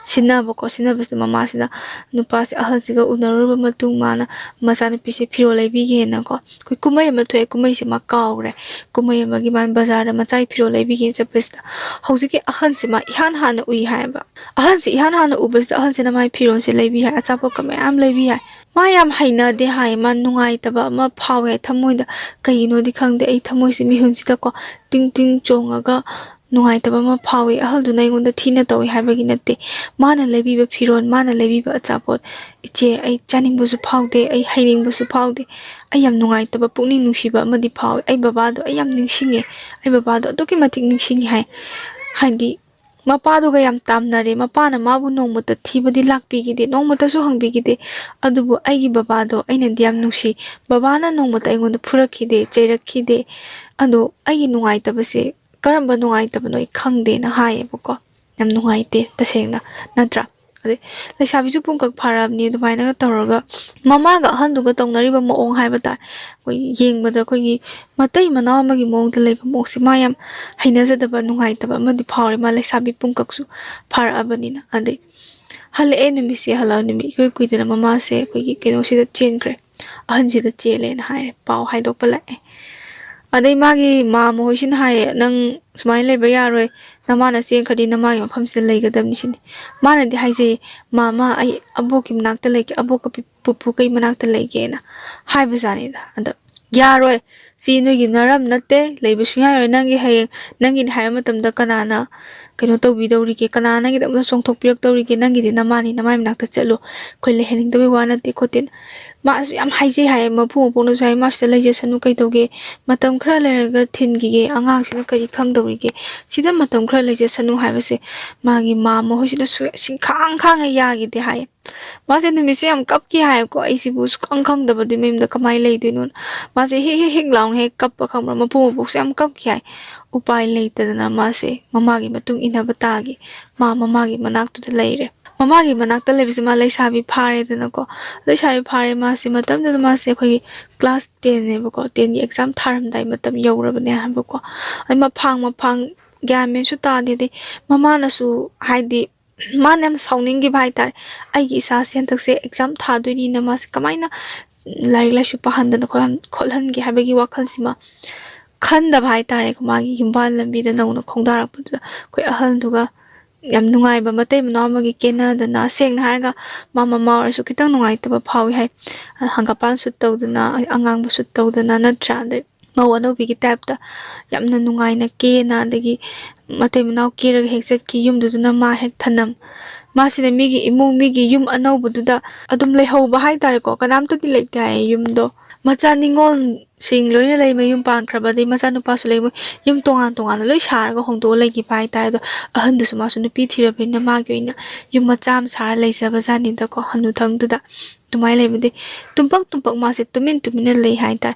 ꯁꯤꯟꯅꯕꯀꯣ, ꯁꯤꯟꯅꯕꯁꯤꯗ ꯃꯃꯥꯁꯤꯅ ꯅꯨꯄꯥꯁꯦ, ꯑꯍꯜꯁꯤꯒ ꯎꯅꯔꯨꯔꯕ ꯃꯇꯨꯡ ꯃꯥꯅ ꯃꯆꯥꯅꯨꯄꯤꯁꯦ ꯐꯤꯔꯣꯜ ꯂꯩꯕꯤꯒꯦꯅꯀꯣ, ꯑꯩꯈꯣꯏ ꯀꯨꯝꯍꯩ ꯑꯃ ꯊꯣꯛꯑꯦ, ꯀꯨꯝꯍꯩꯁꯦ ꯃꯥ ꯀꯥꯎꯈ꯭ꯔꯦ꯫ ꯀꯨꯝꯍꯩ ꯑꯃꯒꯤ ꯃꯥꯅ ꯕꯖꯥꯔꯗ ꯃꯆꯥꯒꯤ ꯐꯤꯔꯣꯜ ꯂꯩꯕꯤꯒꯦꯅ ꯆꯠꯄꯁꯤꯗ ꯍꯧꯖꯤꯛꯀꯤ ꯑꯍꯜꯁꯦ ꯃꯥ ꯏꯍꯥꯟ ꯍꯥꯟꯅ ꯎꯏ ꯍꯥꯏꯌꯦꯕ꯫ ꯑꯍꯜꯁꯦ ꯏꯍꯥꯟ ꯍꯥꯟꯅ ꯎꯕꯁꯤꯗ ꯑꯍꯜꯁꯤꯅ ꯃꯥꯏ ꯐꯤꯔꯣꯜꯁꯦ ꯂꯩꯕꯤ ꯍꯥꯏ, ꯑꯆꯥꯄꯣꯠꯀ ꯃꯌꯥꯝ ꯂꯩꯕꯤ ꯍꯥꯏ꯫ ꯃꯥ ꯌꯥꯝ ꯍꯩꯅꯗꯦ ꯍꯥꯏ, ꯃꯥ ꯅꯨꯡꯉꯥꯏꯇꯕ ꯑꯃ ꯐꯥꯎꯋꯦ ꯍꯥꯏ ꯊꯃꯣꯏꯗ꯫ ꯀꯩꯒꯤꯅꯣꯗꯤ ꯈꯪꯗꯦ, ꯑꯩ ꯊꯃꯣꯏꯁꯦ ꯃꯤꯍꯨꯟꯁꯤꯗꯀꯣ ꯇꯤꯡ ꯇꯤꯡ ꯆꯣꯡꯉꯒ ꯅꯨꯡꯉꯥꯏꯇꯕ ꯑꯃ ꯐꯥꯎꯋꯤ꯫ ꯑꯍꯜꯗꯨꯅ ꯑꯩꯉꯣꯟꯗ ꯊꯤꯅ ꯇꯧꯋꯤ ꯍꯥꯏꯕꯒꯤ ꯅꯠꯇꯦ, ꯃꯥꯅ ꯂꯩꯕꯤꯕ ꯐꯤꯔꯣꯜ, ꯃꯥꯅ ꯂꯩꯕꯤꯕ ꯑꯆꯥꯄꯣꯠ, ꯏꯆꯦ, ꯑꯩ ꯆꯥꯅꯤꯡꯕꯁꯨ ꯐꯥꯎꯗꯦ, ꯑꯩ ꯍꯩꯅꯤꯡꯕꯁꯨ ꯐꯥꯎꯗꯦ꯫ ꯑꯩ ꯌꯥꯝ ꯅꯨꯡꯉꯥꯏꯇꯕ, ꯄꯨꯛꯅꯤꯡ ꯅꯨꯡꯁꯤꯕ ꯑꯃꯗꯤ ꯐꯥꯎꯋꯤ꯫ ꯑꯩ ꯕꯕꯥꯗꯣ ꯑꯩ ꯌꯥꯝ ꯅꯤꯡꯁꯤꯡꯉꯦ, ꯑꯩ ꯕꯕꯥꯗꯣ ꯑꯗꯨꯛꯀꯤ ꯃꯇꯤꯛ ꯅꯤꯡꯁꯤꯡꯉꯤ ꯍꯥꯏ꯫ ꯍꯥꯏꯗꯤ ꯃꯄꯥꯗꯨꯒ ꯌꯥꯝ ꯇꯥꯝꯅꯔꯦ꯫ ꯃꯄꯥꯅ ꯃꯥꯕꯨ ꯅꯣꯡꯃꯇ ꯊꯤꯕꯗꯤ ꯂꯥꯛꯄꯤꯈꯤꯗꯦ, ꯅꯣꯡꯃꯇꯁꯨ ꯍꯪꯕꯤꯈꯤꯗꯦ꯫ ꯑꯗꯨꯕꯨ ꯑꯩꯒꯤ ꯕꯕꯥꯗꯣ ꯑꯩꯅꯗꯤ ꯌꯥꯝ ꯅꯨꯡꯁꯤ꯫ ꯕꯕꯥꯅ ꯅꯣꯡꯃꯇ ꯑꯩꯉꯣꯟꯗ ꯐꯨꯔꯛꯈꯤꯗꯦ, ꯆꯩꯔꯛꯈꯤꯗꯦ꯫ ꯑꯗꯣ ꯑꯩꯒꯤ ꯅꯨꯡꯉꯥꯏꯇꯕꯁꯦ ꯀꯔꯝꯕ ꯅꯨꯡꯉꯥꯏꯇꯕꯅꯣ ꯑꯩ ꯈꯪꯗꯦꯅ ꯍꯥꯏꯌꯦꯕꯀꯣ꯫ ꯌꯥꯝ ꯅꯨꯡꯉꯥꯏꯇꯦ ꯇꯁꯦꯡꯅ, ꯅꯠꯇ꯭ꯔꯥ? ꯑꯗꯩ ꯂꯩꯁꯥꯕꯤꯁꯨ ꯄꯨꯡꯀꯛ ꯐꯥꯔꯛꯑꯕꯅꯤ꯫ ꯑꯗꯨꯃꯥꯏꯅꯒ ꯇꯧꯔꯒ ꯃꯃꯥꯒ ꯑꯍꯟꯗꯨꯒ ꯇꯧꯅꯔꯤꯕ ꯃꯑꯣꯡ ꯍꯥꯏꯕ ꯇꯥꯔꯦ, ꯑꯩꯈꯣꯏ ꯌꯦꯡꯕꯗ ꯑꯩꯈꯣꯏꯒꯤ ꯃꯇꯩ ꯃꯅꯥꯎ ꯑꯃꯒꯤ ꯃꯑꯣꯡꯗ ꯂꯩꯕ ꯃꯑꯣꯡꯁꯦ ꯃꯥ ꯌꯥꯝ ꯍꯩꯅꯖꯗꯕ, ꯅꯨꯡꯉꯥꯏꯇꯕ ꯑꯃꯗꯤ ꯐꯥꯎꯔꯦ, ꯃꯥ ꯂꯩꯁꯥꯕꯤ ꯄꯨꯡꯀꯛꯁꯨ ꯐꯥꯔꯛꯑꯕꯅꯤꯅ꯫ ꯑꯗꯩ ꯍꯜꯂꯛꯑꯦ, ꯅꯨꯃꯤꯠꯁꯦ ꯍꯜꯂꯛꯑ ꯅꯨꯃꯤꯠ ꯏꯀꯨꯏ ꯀꯨꯏꯗꯅ ꯃꯃꯥꯁꯦ ꯑꯩꯈꯣꯏꯒꯤ ꯀꯩꯅꯣꯁꯤꯗ ꯆꯦꯟꯈ꯭ꯔꯦ, ꯑꯍꯟꯁꯤꯗ ꯆꯦꯜꯂꯦꯅ ꯍꯥꯏꯔꯦ, ꯄꯥꯎ ꯍꯥꯏꯗꯣꯛꯄ ꯂꯥꯛꯑꯦ꯫ ꯑꯗꯩ ꯃꯥꯒꯤ ꯃꯥꯝꯃ ꯍꯣꯏꯁꯤꯅ ꯍꯥꯏꯔꯦ, "ꯅꯪ ꯁꯨꯃꯥꯏꯅ ꯂꯩꯕ ꯌꯥꯔꯣꯏ, ꯅꯃꯥꯅ ꯆꯦꯟꯈ꯭ꯔꯗꯤ ꯅꯃꯥꯒꯤ ꯃꯐꯝꯁꯤꯗ ꯂꯩꯒꯗꯕꯅꯤ" ꯁꯤꯅꯤ꯫ ꯃꯥꯅꯗꯤ ꯍꯥꯏꯖꯩ, "ꯃꯥꯝꯃ, ꯑꯩ ꯑꯕꯣꯛꯀꯤ ꯃꯅꯥꯛꯇ ꯂꯩꯒꯦ, ꯑꯕꯣꯛꯀ ꯄꯤ-, ꯄꯨꯄꯨ ꯀꯩ ꯃꯅꯥꯛꯇ ꯂꯩꯒꯦꯅ ꯍꯥꯏꯕꯖꯥꯠꯅꯤꯗ꯫ ꯑꯗ, "ꯌꯥꯔꯣꯏ, ꯁꯤ ꯅꯣꯏꯒꯤ ꯅꯔꯝ ꯅꯠꯇꯦ, ꯂꯩꯕ ꯁꯨꯡꯌꯥ ꯌꯥꯔꯣꯏ, ꯅꯪꯒꯤ ꯍꯌꯦꯡ ꯅꯪꯒꯤꯅꯤ ꯍꯥꯏꯕ ꯃꯇꯝꯗ ꯀꯅꯥꯅ ꯀꯩꯅꯣ ꯇꯧꯕꯤꯗꯧꯔꯤꯒꯦ, ꯀꯅꯥꯅ ꯅꯪꯒꯤꯗꯃꯛꯇ ꯆꯣꯡꯊꯣꯛꯄꯤꯔꯛꯇꯧꯔꯤꯒꯦ, ꯅꯪꯒꯤꯗꯤ ꯅꯃꯥꯅꯤ, ꯅꯃꯥꯏ ꯃꯅꯥꯛꯇ ꯆꯠꯂꯨ, ꯑꯩꯈꯣꯏ ꯂꯩꯍꯟꯅꯤꯡꯗꯕꯩ ꯋꯥ ꯅꯠꯇꯦ" ꯈꯣꯠꯇꯦꯅ꯫ ꯃꯥꯁꯨ ꯌꯥꯝ ꯍꯥꯏꯖꯩ ꯍꯥꯏꯌꯦ, ꯃꯄꯨ ꯃꯄꯣꯛꯅꯁꯨ ꯍꯥꯏ, "ꯃꯥ ꯁꯤꯗ ꯂꯩꯖꯁꯅꯨ, ꯀꯩꯗꯧꯒꯦ, ꯃꯇꯝ ꯈꯔ ꯂꯩꯔꯒ ꯊꯤꯟꯈꯤꯒꯦ, ꯑꯉꯥꯡꯁꯤꯅ ꯀꯔꯤ ꯈꯪꯗꯧꯔꯤꯒꯦ, ꯁꯤꯗ ꯃꯇꯝ ꯈꯔ ꯂꯩꯖꯁꯅꯨ" ꯍꯥꯏꯕꯁꯦ ꯃꯥꯒꯤ ꯃꯥꯝꯃ ꯍꯣꯏꯁꯤꯅ ꯁꯨ-, ꯁꯨꯡꯈꯥꯡ ꯈꯥꯡꯉ ꯌꯥꯈꯤꯗꯦ ꯍꯥꯏꯌꯦ꯫ ꯃꯥꯁꯦ ꯅꯨꯃꯤꯠꯁꯦ ꯌꯥꯝ ꯀꯞꯈꯤ ꯍꯥꯏꯀꯣ, ꯑꯩꯁꯤꯕꯨ ꯁꯨꯛꯈꯪ ꯈꯪꯗꯕꯗꯨꯒꯤ ꯃꯌꯨꯝꯗ ꯀꯃꯥꯏꯅ ꯂꯩꯗꯣꯏꯅꯣꯅ꯫ ꯃꯥꯁꯦ ꯍꯤꯛ ꯍꯤꯛ ꯍꯤꯛ ꯂꯥꯎꯅ ꯍꯦꯛ ꯀꯞꯄ, ꯈꯪꯕ꯭ꯔꯥ, ꯃꯄꯨ ꯃꯄꯣꯛꯁꯦ ꯌꯥꯝ ꯀꯞꯈꯤ ꯍꯥꯏ꯫ ꯎꯄꯥꯏ ꯂꯩꯇꯗꯅ ꯃꯥꯁꯦ ꯃꯃꯥꯒꯤ ꯃꯇꯨꯡ ꯏꯟꯅꯕ ꯇꯥꯈꯤ꯫ ꯃꯥ ꯃꯃꯥꯒꯤ ꯃꯅꯥꯛꯇꯨꯗ ꯂꯩꯔꯦ꯫ ꯃꯃꯥꯒꯤ ꯃꯅꯥꯛꯇ ꯂꯩꯕꯁꯦ ꯃꯥ ꯂꯩꯁꯥꯕꯤ ꯐꯥꯔꯦꯗꯅꯀꯣ꯫ ꯂꯩꯁꯥꯕꯤ ꯐꯥꯔꯦ ꯃꯥꯁꯦ꯫ ꯃꯇꯝꯗꯨꯗ ꯃꯥꯁꯦ ꯑꯩꯈꯣꯏꯒꯤ class ten ꯅꯦꯕꯀꯣ, ten ꯒꯤ exam ꯊꯥꯔꯝꯗꯥꯏ ꯃꯇꯝ ꯌꯧꯔꯕꯅꯦ ꯍꯥꯏꯕꯀꯣ꯫ ꯑꯗꯩ ꯃꯐꯥꯡ ꯃꯐꯥꯡ ꯒ꯭ꯌꯥꯟ ꯃꯦꯟꯁꯨ ꯇꯥꯗꯦ꯫ ꯑꯗꯩ ꯃꯃꯥꯅꯁꯨ, ꯍꯥꯏꯗꯤ, ꯃꯥꯅ ꯌꯥꯝ ꯁꯥꯎꯅꯤꯡꯈꯤꯕ ꯍꯥꯏꯇꯥꯔꯦ꯫ "ꯑꯩꯒꯤ ꯏꯆꯥꯁꯦ ꯍꯟꯗꯛꯁꯦ exam ꯊꯥꯗꯣꯏꯅꯤꯅ ꯃꯥꯁꯦ ꯀꯃꯥꯏꯅ ꯂꯥꯏꯔꯤꯛ ꯂꯥꯏꯁꯨ ꯄꯥꯍꯟꯗꯅ ꯈꯣꯠꯍꯟ-, ꯈꯣꯠꯍꯟꯒꯦ?" ꯍꯥꯏꯕꯒꯤ ꯋꯥꯈꯜꯁꯤꯃ ꯈꯟꯗꯕ ꯍꯥꯏꯇꯥꯔꯦꯀꯣ꯫ ꯃꯥꯒꯤ ꯌꯨꯝꯕꯥꯟ ꯂꯝꯕꯤꯗ ꯅꯧꯅ ꯈꯣꯡꯗꯥꯔꯛꯄꯗꯨꯗ ꯑꯩꯈꯣꯏ ꯑꯍꯜꯗꯨꯒ ꯌꯥꯝ ꯅꯨꯡꯉꯥꯏꯕ ꯃꯇꯩ ꯃꯅꯥꯎ ꯑꯃꯒꯤ ꯀꯦꯅꯗꯅ, ꯁꯦꯡꯅ ꯍꯥꯏꯔꯒ ꯃꯥ ꯃꯃꯥ ꯑꯣꯏꯔꯁꯨ ꯈꯤꯇꯪ ꯅꯨꯡꯉꯥꯏꯇꯕ ꯐꯥꯎꯏ ꯍꯥꯏ꯫ ꯍꯪꯒꯄꯥꯟ ꯁꯨꯠ ꯇꯧꯗꯅ, ꯑꯉꯥꯡꯕ ꯁꯨꯠ ꯇꯧꯗꯅ, ꯅꯠꯇ꯭ꯔꯥ? ꯑꯗꯩ ꯃꯧ ꯑꯅꯧꯕꯤꯒꯤ type ꯇ ꯌꯥꯝꯅ ꯅꯨꯡꯉꯥꯏꯅ ꯀꯦꯅ, ꯑꯗꯒꯤ ꯃꯇꯩ ꯃꯅꯥꯎ ꯀꯦꯔꯒ ꯍꯦꯛ ꯆꯠꯈꯤ꯫ ꯌꯨꯝꯗꯨꯗꯅ ꯃꯥ ꯍꯦꯛ ꯊꯅꯝ꯫ ꯃꯥꯁꯤꯅ ꯃꯤꯒꯤ ꯏꯃꯨꯡ, ꯃꯤꯒꯤ ꯌꯨꯝ ꯑꯅꯧꯕꯗꯨꯗ ꯑꯗꯨꯝ ꯂꯩꯍꯧꯕ ꯍꯥꯏꯇꯥꯔꯦꯀꯣ꯫ ꯀꯅꯥꯝꯇꯗꯤ ꯂꯩꯇꯦ ꯍꯥꯏꯌꯦ ꯌꯨꯝꯗꯣ꯫ ꯃꯆꯥ ꯅꯤꯉꯣꯜꯁꯤꯡ ꯂꯣꯏꯅ ꯂꯩ, ꯃꯌꯨꯝ ꯄꯥꯟꯈ꯭ꯔꯕ, ꯑꯗꯩ ꯃꯆꯥꯅꯨꯄꯥꯁꯨ ꯂꯩ, ꯃꯣꯏ ꯌꯨꯝ ꯇꯣꯉꯥꯟ ꯇꯣꯉꯥꯟꯅ ꯂꯣꯏ ꯁꯥꯔꯒ ꯍꯣꯡꯗꯣꯛꯑ ꯂꯩꯈꯤꯕ ꯍꯥꯏꯇꯥꯔꯦ꯫ ꯑꯗꯣ ꯑꯍꯟꯗꯨꯁꯨ ꯃꯥꯁꯨ ꯅꯨꯄꯤ ꯊꯤꯔꯕꯅꯤꯅ ꯃꯥꯒꯤ ꯑꯣꯏꯅ ꯌꯨꯝ ꯃꯆꯥ ꯑꯃ ꯁꯥꯔ ꯂꯩꯖꯕ ꯖꯥꯠꯅꯤꯗꯀꯣ, ꯍꯅꯨꯊꯪꯗꯨꯗ꯫ ꯑꯗꯨꯃꯥꯏꯅ ꯂꯩꯕꯗꯤ ꯇꯨꯝꯄꯛ ꯇꯨꯝꯄꯛ ꯃꯥꯁꯦ ꯇꯨꯃꯤꯟ ꯇꯨꯃꯤꯟꯅ ꯂꯩ ꯍꯥꯏꯇꯥꯔꯦ꯫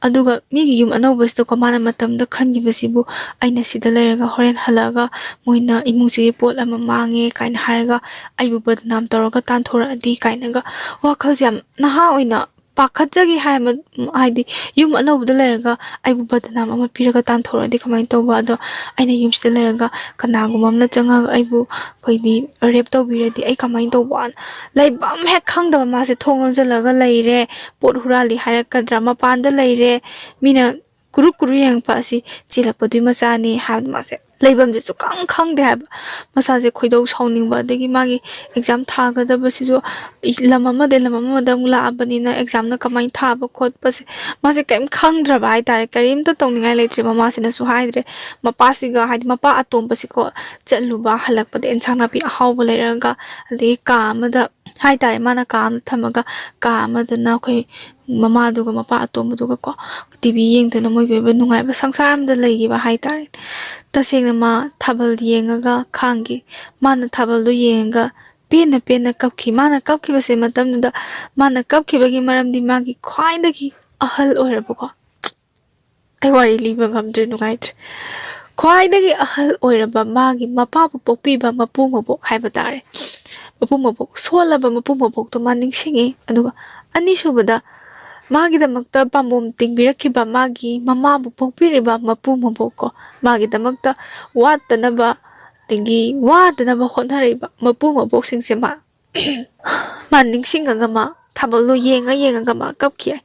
ꯑꯗꯨꯒ ꯃꯤꯒꯤ ꯌꯨꯝ ꯑꯅꯧꯕꯁꯤꯗꯀꯣ ꯃꯥꯅ ꯃꯇꯝꯗ ꯈꯟꯈꯤꯕꯁꯤꯕꯨ, "ꯑꯩꯅ ꯁꯤꯗ ꯂꯩꯔꯒ ꯍꯣꯔꯦꯟ ꯍꯜꯂꯛꯑꯒ ꯃꯣꯏꯅ ꯏꯃꯨꯡꯁꯤꯒꯤ ꯄꯣꯠ ꯑꯃ ꯃꯥꯡꯉꯦ" ꯀꯥꯏꯅ ꯍꯥꯏꯔꯒ ꯑꯩꯕꯨ ꯕꯗꯅꯥꯝ ꯇꯧꯔꯒ ꯇꯥꯟꯊꯣꯔꯛꯑꯗꯤ ꯀꯥꯏꯅꯒ ꯋꯥꯈꯜꯁꯦ ꯌꯥꯝ ꯅꯍꯥ ꯑꯣꯏꯅ ꯄꯥꯈꯠꯆꯈꯤ ꯍꯥꯏꯕ, ꯍꯥꯏꯗꯤ ꯌꯨꯝ ꯑꯅꯧꯕꯗ ꯂꯩꯔꯒ ꯑꯩꯕꯨ ꯕꯗꯅꯥꯝ ꯑꯃ ꯄꯤꯔꯒ ꯇꯥꯟꯊꯣꯔꯛꯑꯗꯤ ꯀꯃꯥꯏꯅ ꯇꯧꯕ? ꯑꯗꯣ ꯑꯩꯅ ꯌꯨꯝꯁꯤꯗ ꯂꯩꯔꯒ ꯀꯅꯥꯒꯨꯝꯕ ꯑꯃꯅ ꯆꯪꯉꯒ ꯑꯩꯕꯨ, ꯑꯩꯈꯣꯏꯗꯤ, rape ꯇꯧꯕꯤꯔꯗꯤ ꯑꯩ ꯀꯃꯥꯏꯅ ꯇꯧꯕ? ꯂꯩꯐꯝ ꯍꯦꯛ ꯈꯪꯗꯕ ꯃꯥꯁꯦ ꯊꯣꯡ ꯂꯣꯟꯁꯤꯜꯂꯒ ꯂꯩꯔꯦ꯫ ꯄꯣꯠ ꯍꯨꯔꯥꯜꯂꯤ ꯍꯥꯏꯔꯛꯀꯗ꯭ꯔꯥ, ꯃꯄꯥꯟꯗ ꯂꯩꯔꯦ, ꯃꯤꯅ ꯀꯨꯔꯨ ꯀꯨꯔꯨ ꯌꯦꯡꯉꯛꯄ ꯑꯁꯤ ꯆꯦꯜꯂꯛꯄꯗꯨꯒꯤ ꯃꯆꯥꯅꯤ ꯍꯥꯏꯕꯗ ꯃꯥꯁꯦ ꯂꯩꯐꯝꯁꯦ ꯁꯨꯈꯪ ꯈꯪꯗꯦ ꯍꯥꯏꯕ꯫ ꯃꯁꯥꯁꯦ ꯈꯣꯏꯗꯧ ꯁꯥꯎꯅꯤꯡꯕ, ꯑꯗꯒꯤ ꯃꯥꯒꯤ ꯑꯦꯛꯖꯥꯝ ꯊꯥꯒꯗꯕꯁꯤꯁꯨ ꯂꯝ ꯑꯃꯗꯒꯤ ꯂꯝ ꯑꯃꯗ ꯑꯃꯨꯛ ꯂꯥꯛꯑꯕꯅꯤꯅ ꯑꯦꯛꯖꯥꯝꯅ ꯀꯃꯥꯏꯅ ꯊꯥꯕ ꯈꯣꯠꯄꯁꯦ ꯃꯥꯁꯦ ꯀꯔꯤꯝ ꯈꯪꯗ꯭ꯔꯕ ꯍꯥꯏꯇꯥꯔꯦ꯫ ꯀꯔꯤꯝꯇ ꯇꯧꯅꯤꯡꯉꯥꯏ ꯂꯩꯇ꯭ꯔꯦ꯫ ꯃꯃꯥꯁꯤꯅꯁꯨ ꯍꯥꯏꯗ꯭ꯔꯦ꯫ ꯃꯄꯥꯁꯤꯒ, ꯍꯥꯏꯗꯤ ꯃꯄꯥ ꯑꯇꯣꯝꯕꯁꯤꯀꯣ, ꯆꯠꯂꯨꯕ, ꯍꯜꯂꯛꯄꯗ ꯑꯦꯟꯁꯥꯡ ꯅꯥꯄꯤ ꯑꯍꯥꯎꯕ ꯂꯩꯔꯒ, ꯑꯗꯒꯤ ꯀꯥ ꯑꯃꯗ ꯍꯥꯏꯇꯥꯔꯦ, ꯃꯥꯅ ꯀꯥ ꯑꯃꯗ ꯊꯝꯃꯒ, ꯀꯥ ꯑꯃꯗꯅ ꯑꯩꯈꯣꯏ ꯃꯃꯥꯗꯨꯒ ꯃꯄꯥ ꯑꯇꯣꯝꯕꯗꯨꯒ ꯀꯣ ꯇꯤ ꯚꯤ ꯌꯦꯡꯗꯅ ꯃꯣꯏꯒꯤ ꯑꯣꯏꯕ ꯅꯨꯡꯉꯥꯏꯕ ꯁꯪꯁꯥꯔ ꯑꯃꯗ ꯂꯩꯈꯤꯕ ꯍꯥꯏꯇꯥꯔꯦ꯫ ꯇꯁꯦꯡꯅ ꯃꯥ ꯊꯥꯕꯜ ꯌꯦꯡꯉꯒ ꯈꯥꯡꯈꯤ꯫ ꯃꯥꯅ ꯊꯥꯕꯜꯗꯣ ꯌꯦꯡꯉꯒ ꯄꯦꯟꯅ ꯄꯦꯟꯅ ꯀꯞꯈꯤ꯫ ꯃꯥꯅ ꯀꯞꯈꯤꯕꯁꯦ ꯃꯇꯝꯗꯨꯗ ꯃꯥꯅ ꯀꯞꯈꯤꯕꯒꯤ ꯃꯔꯝꯗꯤ ꯃꯥꯒꯤ ꯈ꯭ꯋꯥꯏꯗꯒꯤ ꯑꯍꯜ ꯑꯣꯏꯔꯕꯀꯣ, ꯑꯩ ꯋꯥꯔꯤ ꯂꯤꯕ ꯉꯝꯗ꯭ꯔꯦ, ꯅꯨꯡꯉꯥꯏꯇ꯭ꯔꯦ꯫ ꯈ꯭ꯋꯥꯏꯗꯒꯤ ꯑꯍꯜ ꯑꯣꯏꯔꯕ ꯃꯥꯒꯤ ꯃꯄꯥꯕꯨ ꯄꯣꯛꯄꯤꯕ ꯃꯄꯨ ꯃꯕꯣꯛ ꯍꯥꯏꯕ ꯇꯥꯔꯦ, ꯃꯄꯨ ꯃꯕꯣꯛ, ꯁꯣꯜꯂꯕ ꯃꯄꯨ ꯃꯕꯣꯛꯇꯣ ꯃꯥ ꯅꯤꯡꯁꯤꯡꯉꯤ꯫ ꯑꯗꯨꯒ ꯑꯅꯤꯁꯨꯕꯗ, ꯃꯥꯒꯤꯗꯃꯛꯇ ꯄꯥꯝꯕꯣꯝ ꯇꯤꯡꯕꯤꯔꯛꯈꯤꯕ ꯃꯥꯒꯤ ꯃꯃꯥꯕꯨ ꯄꯣꯛꯄꯤꯔꯤꯕ ꯃꯄꯨ ꯃꯕꯣꯛꯀꯣ, ꯃꯥꯒꯤꯗꯃꯛꯇ ꯋꯥꯠꯇꯅꯕ, ꯑꯗꯒꯤ ꯋꯥꯗꯅꯕ ꯍꯣꯠꯅꯔꯛꯏꯕ ꯃꯄꯨ ꯃꯕꯣꯛꯁꯤꯡꯁꯦ ꯃꯥ ꯃꯥ ꯅꯤꯡꯁꯤꯡꯉꯒ ꯃꯥ ꯊꯥꯕꯜꯗꯣ ꯌꯦꯡꯉ ꯌꯦꯡꯉꯒ ꯃꯥ ꯀꯞꯈꯤ ꯍꯥꯏ꯫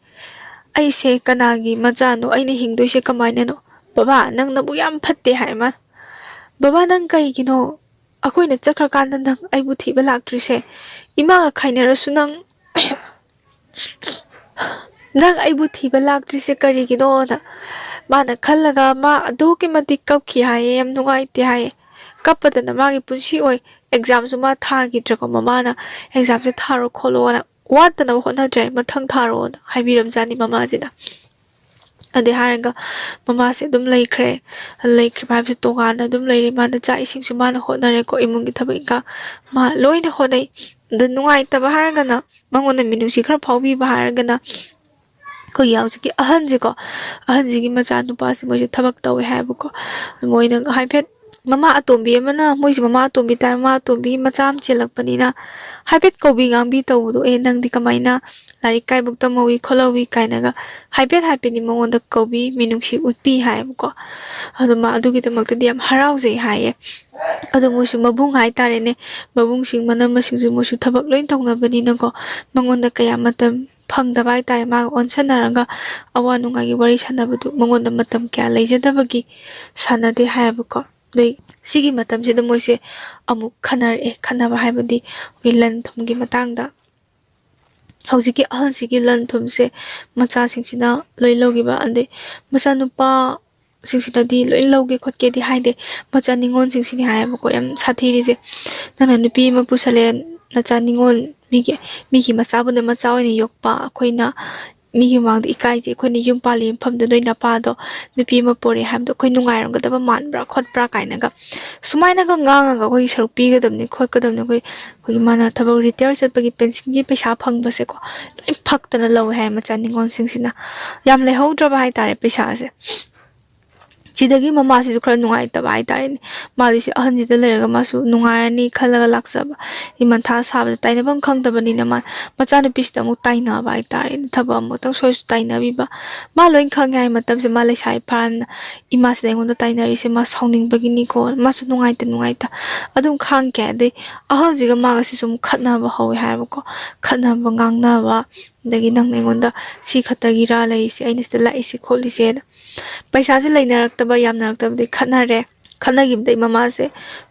"ꯑꯩꯁꯦ ꯀꯅꯥꯒꯤ ꯃꯆꯥꯅꯣ? ꯑꯩꯅ ꯍꯤꯡꯗꯣꯏꯁꯦ ꯀꯃꯥꯏꯅꯅꯣ? ꯕꯕꯥ, ꯅꯪ ꯅꯕꯨꯛ ꯌꯥꯝ ꯐꯠꯇꯦ," ꯍꯥꯏ ꯃꯥ꯫ "ꯕꯕꯥ, ꯅꯪ ꯀꯩꯒꯤꯅꯣ ꯑꯩꯈꯣꯏꯅ ꯆꯠꯈ꯭ꯔꯀꯥꯟꯗ ꯅꯪ ꯑꯩꯕꯨ ꯊꯤꯕ ꯂꯥꯛꯇ꯭ꯔꯤꯁꯦ? ꯏꯃꯥꯒ ꯈꯥꯏꯅꯔꯁꯨ ꯅꯪ, ꯅꯪ ꯑꯩꯕꯨ ꯊꯤꯕ ꯂꯥꯛꯇ꯭ꯔꯤꯁꯦ ꯀꯔꯤꯒꯤꯅꯣꯅ?" ꯃꯥꯅ ꯈꯜꯂꯒ ꯃꯥ ꯑꯗꯨꯛꯀꯤ ꯃꯇꯤꯛ ꯀꯞꯈꯤ ꯍꯥꯏꯌꯦ, ꯌꯥꯝ ꯅꯨꯡꯉꯥꯏꯇꯦ ꯍꯥꯏꯌꯦ꯫ ꯀꯞꯄꯗꯅ ꯃꯥꯒꯤ ꯄꯨꯟꯁꯤ ꯑꯣꯏ꯫ ꯑꯦꯛꯖꯥꯝꯁꯨ ꯃꯥ ꯊꯥꯈꯤꯗ꯭ꯔꯦꯀꯣ, ꯃꯃꯥꯅ "ꯑꯦꯛꯖꯥꯝꯁꯦ ꯊꯥꯔꯣ ꯈꯣꯠꯂꯣꯅ, ꯋꯥꯠꯇꯅꯕ ꯍꯣꯠꯅꯗ꯭ꯔꯦ, ꯃꯊꯪ ꯊꯥꯔꯣꯅ" ꯍꯥꯏꯕꯤꯔꯝꯖꯥꯠꯅꯤ ꯃꯃꯥꯁꯤꯅ꯫ ꯑꯗꯩ ꯍꯥꯏꯔꯒ ꯃꯃꯥꯁꯦ ꯑꯗꯨꯝ ꯂꯩꯈ꯭ꯔꯦ꯫ ꯂꯩꯈ꯭ꯔꯤꯕ ꯍꯥꯏꯕꯁꯦ ꯇꯣꯉꯥꯟꯅ ꯑꯗꯨꯝ ꯂꯩꯔꯦ꯫ ꯃꯥꯅ ꯆꯥꯛ ꯏꯁꯤꯡꯁꯨ ꯃꯥꯅ ꯍꯣꯠꯅꯔꯦꯀꯣ, ꯏꯃꯨꯡꯒꯤ ꯊꯕꯛ ꯏꯪꯈꯥꯡ ꯃꯥ ꯂꯣꯏꯅ ꯍꯣꯠꯅꯩ꯫ ꯑꯗ ꯅꯨꯡꯉꯥꯏꯇꯕ ꯍꯥꯏꯔꯒꯅ, ꯃꯉꯣꯟꯗ ꯃꯤꯅꯨꯡꯁꯤ ꯈꯔ ꯐꯥꯎꯕꯤꯕ ꯍꯥꯏꯔꯒꯅ, ꯑꯩꯈꯣꯏꯒꯤ ꯍꯧꯖꯤꯛꯀꯤ ꯑꯍꯟꯁꯦꯀꯣ, ꯑꯍꯟꯁꯤꯒꯤ ꯃꯆꯥꯅꯨꯄꯥꯁꯦ ꯃꯣꯏꯁꯦ ꯊꯕꯛ ꯇꯧꯋꯦ ꯍꯥꯏꯕꯀꯣ꯫ ꯃꯣꯏꯅ ꯍꯥꯏꯐꯦꯠ ꯃꯃꯥ ꯑꯇꯣꯝꯕꯤ ꯑꯃꯅ, ꯃꯣꯏꯁꯦ ꯃꯃꯥ ꯑꯇꯣꯝꯕꯤ ꯇꯥꯏ, ꯃꯃꯥ ꯑꯇꯣꯝꯕꯤꯒꯤ ꯃꯆꯥ ꯑꯃ ꯆꯦꯜꯂꯛꯄꯅꯤꯅ ꯍꯥꯏꯐꯦꯠ ꯀꯧꯕꯤ ꯉꯥꯡꯕꯤ ꯇꯧꯕꯗꯣ, "ꯑꯦ, ꯅꯪꯗꯤ ꯀꯃꯥꯏꯅ ꯂꯥꯏꯔꯤꯛ ꯀꯥꯏꯕꯨꯛ ꯇꯝꯍꯧꯏ ꯈꯣꯠꯍꯧꯏ?" ꯀꯥꯏꯅꯒ ꯍꯥꯏꯐꯦꯠ ꯍꯥꯏꯐꯦꯠꯅꯤ ꯃꯉꯣꯟꯗ ꯀꯧꯕꯤ, ꯃꯤꯅꯨꯡꯁꯤ ꯎꯠꯄꯤ ꯍꯥꯏꯌꯦꯕꯀꯣ꯫ ꯑꯗꯣ ꯃꯥ ꯑꯗꯨꯒꯤꯗꯃꯛꯇꯗꯤ ꯌꯥꯝ ꯍꯔꯥꯎꯖꯩ ꯍꯥꯏꯌꯦ꯫ ꯑꯗꯣ ꯃꯣꯏꯁꯨ ꯃꯕꯨꯡ ꯍꯥꯏꯇꯥꯔꯦꯅꯦ, ꯃꯕꯨꯡꯁꯤꯡ ꯃꯅꯝꯃꯁꯤꯡꯁꯨ ꯃꯣꯏꯁꯨ ꯊꯕꯛ ꯂꯣꯏ ꯇꯧꯅꯕꯅꯤꯅꯀꯣ, ꯃꯉꯣꯟꯗ ꯀꯌꯥ ꯃꯇꯝ ꯐꯪꯗꯕ ꯍꯥꯏꯇꯥꯔꯦ꯫ ꯃꯥꯒ ꯑꯣꯟꯁꯟꯅꯔꯒ ꯑꯋꯥ ꯅꯨꯡꯉꯥꯏꯒꯤ ꯋꯥꯔꯤ ꯁꯥꯟꯅꯕꯗꯨ ꯃꯉꯣꯟꯗ ꯃꯇꯝ ꯀꯌꯥ ꯂꯩꯖꯗꯕꯒꯤ ꯁꯥꯟꯅꯗꯦ ꯍꯥꯏꯌꯦꯕꯀꯣ꯫ ꯑꯗꯩ ꯁꯤꯒꯤ ꯃꯇꯝꯁꯤꯗ ꯃꯣꯏꯁꯦ ꯑꯃꯨꯛ ꯈꯟꯅꯔꯛꯑꯦ꯫ ꯈꯟꯅꯕ ꯍꯥꯏꯕꯗꯤ ꯑꯩꯈꯣꯏ ꯂꯟ ꯊꯨꯝꯒꯤ ꯃꯇꯥꯡꯗ꯫ ꯍꯧꯖꯤꯛꯀꯤ ꯑꯍꯜꯁꯤꯒꯤ ꯂꯟ ꯊꯨꯝꯁꯦ ꯃꯆꯥꯁꯤꯡꯁꯤꯅ ꯂꯣꯏ ꯂꯧꯈꯤꯕ꯫ ꯑꯗꯩ ꯃꯆꯥꯅꯨꯄꯥꯁꯤꯡꯁꯤꯅꯗꯤ ꯂꯣꯏ ꯂꯧꯒꯦ ꯈꯣꯠꯀꯦꯗꯤ ꯍꯥꯏꯗꯦ꯫ ꯃꯆꯥ ꯅꯤꯉꯣꯜꯁꯤꯡꯁꯤꯅꯤ ꯍꯥꯏꯌꯦꯕꯀꯣ ꯌꯥꯝ ꯁꯥꯊꯤꯔꯤꯁꯦ꯫ "ꯅꯪꯅ ꯅꯨꯄꯤ ꯑꯃ ꯄꯨꯁꯜꯂꯦ, ꯅꯆꯥ ꯅꯤꯉꯣꯜ, ꯃꯤꯒꯤ ꯃꯤꯒꯤ ꯃꯆꯥꯕꯨꯅ ꯃꯆꯥ ꯑꯣꯏꯅ ꯌꯣꯛꯄ, ꯑꯩꯈꯣꯏꯅ ꯃꯤꯒꯤ ꯃꯃꯥꯡꯗ ꯏꯀꯥꯏꯖꯩ, ꯑꯩꯈꯣꯏꯅ ꯌꯨꯝ ꯄꯥꯜꯂꯤ ꯃꯐꯝꯗ ꯅꯣꯏ ꯅꯄꯥꯗꯣ ꯅꯨꯄꯤ ꯑꯃ ꯄꯣꯔꯛꯑꯦ ꯍꯥꯏꯕꯗꯣ ꯑꯩꯈꯣꯏ ꯅꯨꯡꯉꯥꯏꯔꯝꯒꯗꯕ ꯃꯥꯟꯕ꯭ꯔꯥ ꯈꯣꯠꯄ꯭ꯔꯥ?" ꯀꯥꯏꯅꯒ ꯁꯨꯃꯥꯏꯅꯒ ꯉꯥꯡꯉꯒ ꯑꯩꯈꯣꯏꯒꯤ ꯁꯔꯨꯛ ꯄꯤꯒꯗꯕꯅꯤ ꯈꯣꯠꯀꯗꯕꯅꯤ, ꯑꯩꯈꯣꯏ ꯑꯩꯈꯣꯏꯒꯤ ꯃꯥꯅ ꯊꯕꯛ ꯔꯤꯇꯥꯌꯔ ꯆꯠꯄꯒꯤ ꯄꯦꯟꯁꯤꯟꯒꯤ ꯄꯩꯁꯥ ꯐꯪꯕꯁꯦꯀꯣ ꯂꯣꯏ ꯐꯛꯇꯅ ꯂꯧꯋꯦ ꯍꯥꯏ ꯃꯆꯥ ꯅꯤꯉꯣꯜꯁꯤꯡꯁꯤꯅ꯫ ꯌꯥꯝ ꯂꯩꯍꯧꯗ꯭ꯔꯕ ꯍꯥꯏꯇꯥꯔꯦ ꯄꯩꯁꯥꯁꯦ꯫ ꯁꯤꯗꯒꯤ ꯃꯃꯥꯁꯤꯁꯨ ꯈꯔ ꯅꯨꯡꯉꯥꯏꯇꯕ ꯍꯥꯏꯇꯥꯔꯦꯅꯦ꯫ ꯃꯥꯗꯤ ꯁꯤ ꯑꯍꯟꯁꯤꯗ ꯂꯩꯔꯒ ꯃꯥꯁꯨ ꯅꯨꯡꯉꯥꯏꯔꯅꯤ ꯈꯜꯂꯒ ꯂꯥꯛꯆꯕ꯫ ꯁꯤ ꯃꯊꯥ ꯁꯥꯕꯗ ꯇꯥꯏꯅꯐꯝ ꯈꯪꯗꯕꯅꯤꯅ ꯃꯥ ꯃꯆꯥꯅꯨꯄꯤꯁꯤꯗ ꯑꯃꯨꯛ ꯇꯥꯏꯅꯕ ꯍꯥꯏꯇꯥꯔꯦꯅꯦ꯫ ꯊꯕꯛ ꯑꯃꯨꯛꯇꯪ ꯁꯣꯏꯔꯁꯨ ꯇꯥꯏꯅꯕꯤꯕ꯫ ꯃꯥ ꯂꯣꯏ ꯈꯪꯉꯦ ꯍꯥꯏ ꯃꯇꯝꯁꯦ ꯃꯥ ꯂꯩꯁꯥꯕꯤ ꯐꯥꯔꯝꯅ ꯏꯃꯥꯁꯤꯗ ꯑꯩꯉꯣꯟꯗ ꯇꯥꯏꯅꯔꯤꯁꯦ ꯃꯥ ꯁꯥꯎꯅꯤꯡꯕꯒꯤꯅꯤꯀꯣ꯫ ꯃꯥꯁꯨ ꯅꯨꯡꯉꯥꯏꯇ ꯅꯨꯡꯉꯥꯏꯇ ꯑꯗꯨꯝ ꯈꯥꯡꯈꯤ꯫ ꯑꯗꯩ ꯑꯍꯜꯁꯤꯒ ꯃꯥꯒꯁꯤ ꯁꯨꯝ ꯈꯠꯅꯕ ꯍꯧꯋꯦ ꯍꯥꯏꯕꯀꯣ꯫ ꯈꯠꯅꯕ ꯉꯥꯡꯅꯕ, ꯑꯗꯒꯤ "ꯅꯪꯅ ꯑꯩꯉꯣꯟꯗ ꯁꯤ ꯈꯛꯇꯒꯤꯔꯥ ꯂꯩꯔꯤꯁꯦ, ꯑꯩꯅ ꯁꯤꯗ ꯂꯥꯛꯏꯁꯤ ꯈꯣꯠꯂꯤꯁꯦꯅ?" ꯄꯩꯁꯥꯁꯦ ꯂꯩꯅꯔꯛꯇꯕ, ꯌꯥꯝꯅꯔꯛꯇꯕꯗꯒꯤ ꯈꯠꯅꯔꯦ꯫ ꯈꯠꯅꯈꯤꯕꯗꯩ ꯃꯃꯥꯁꯦ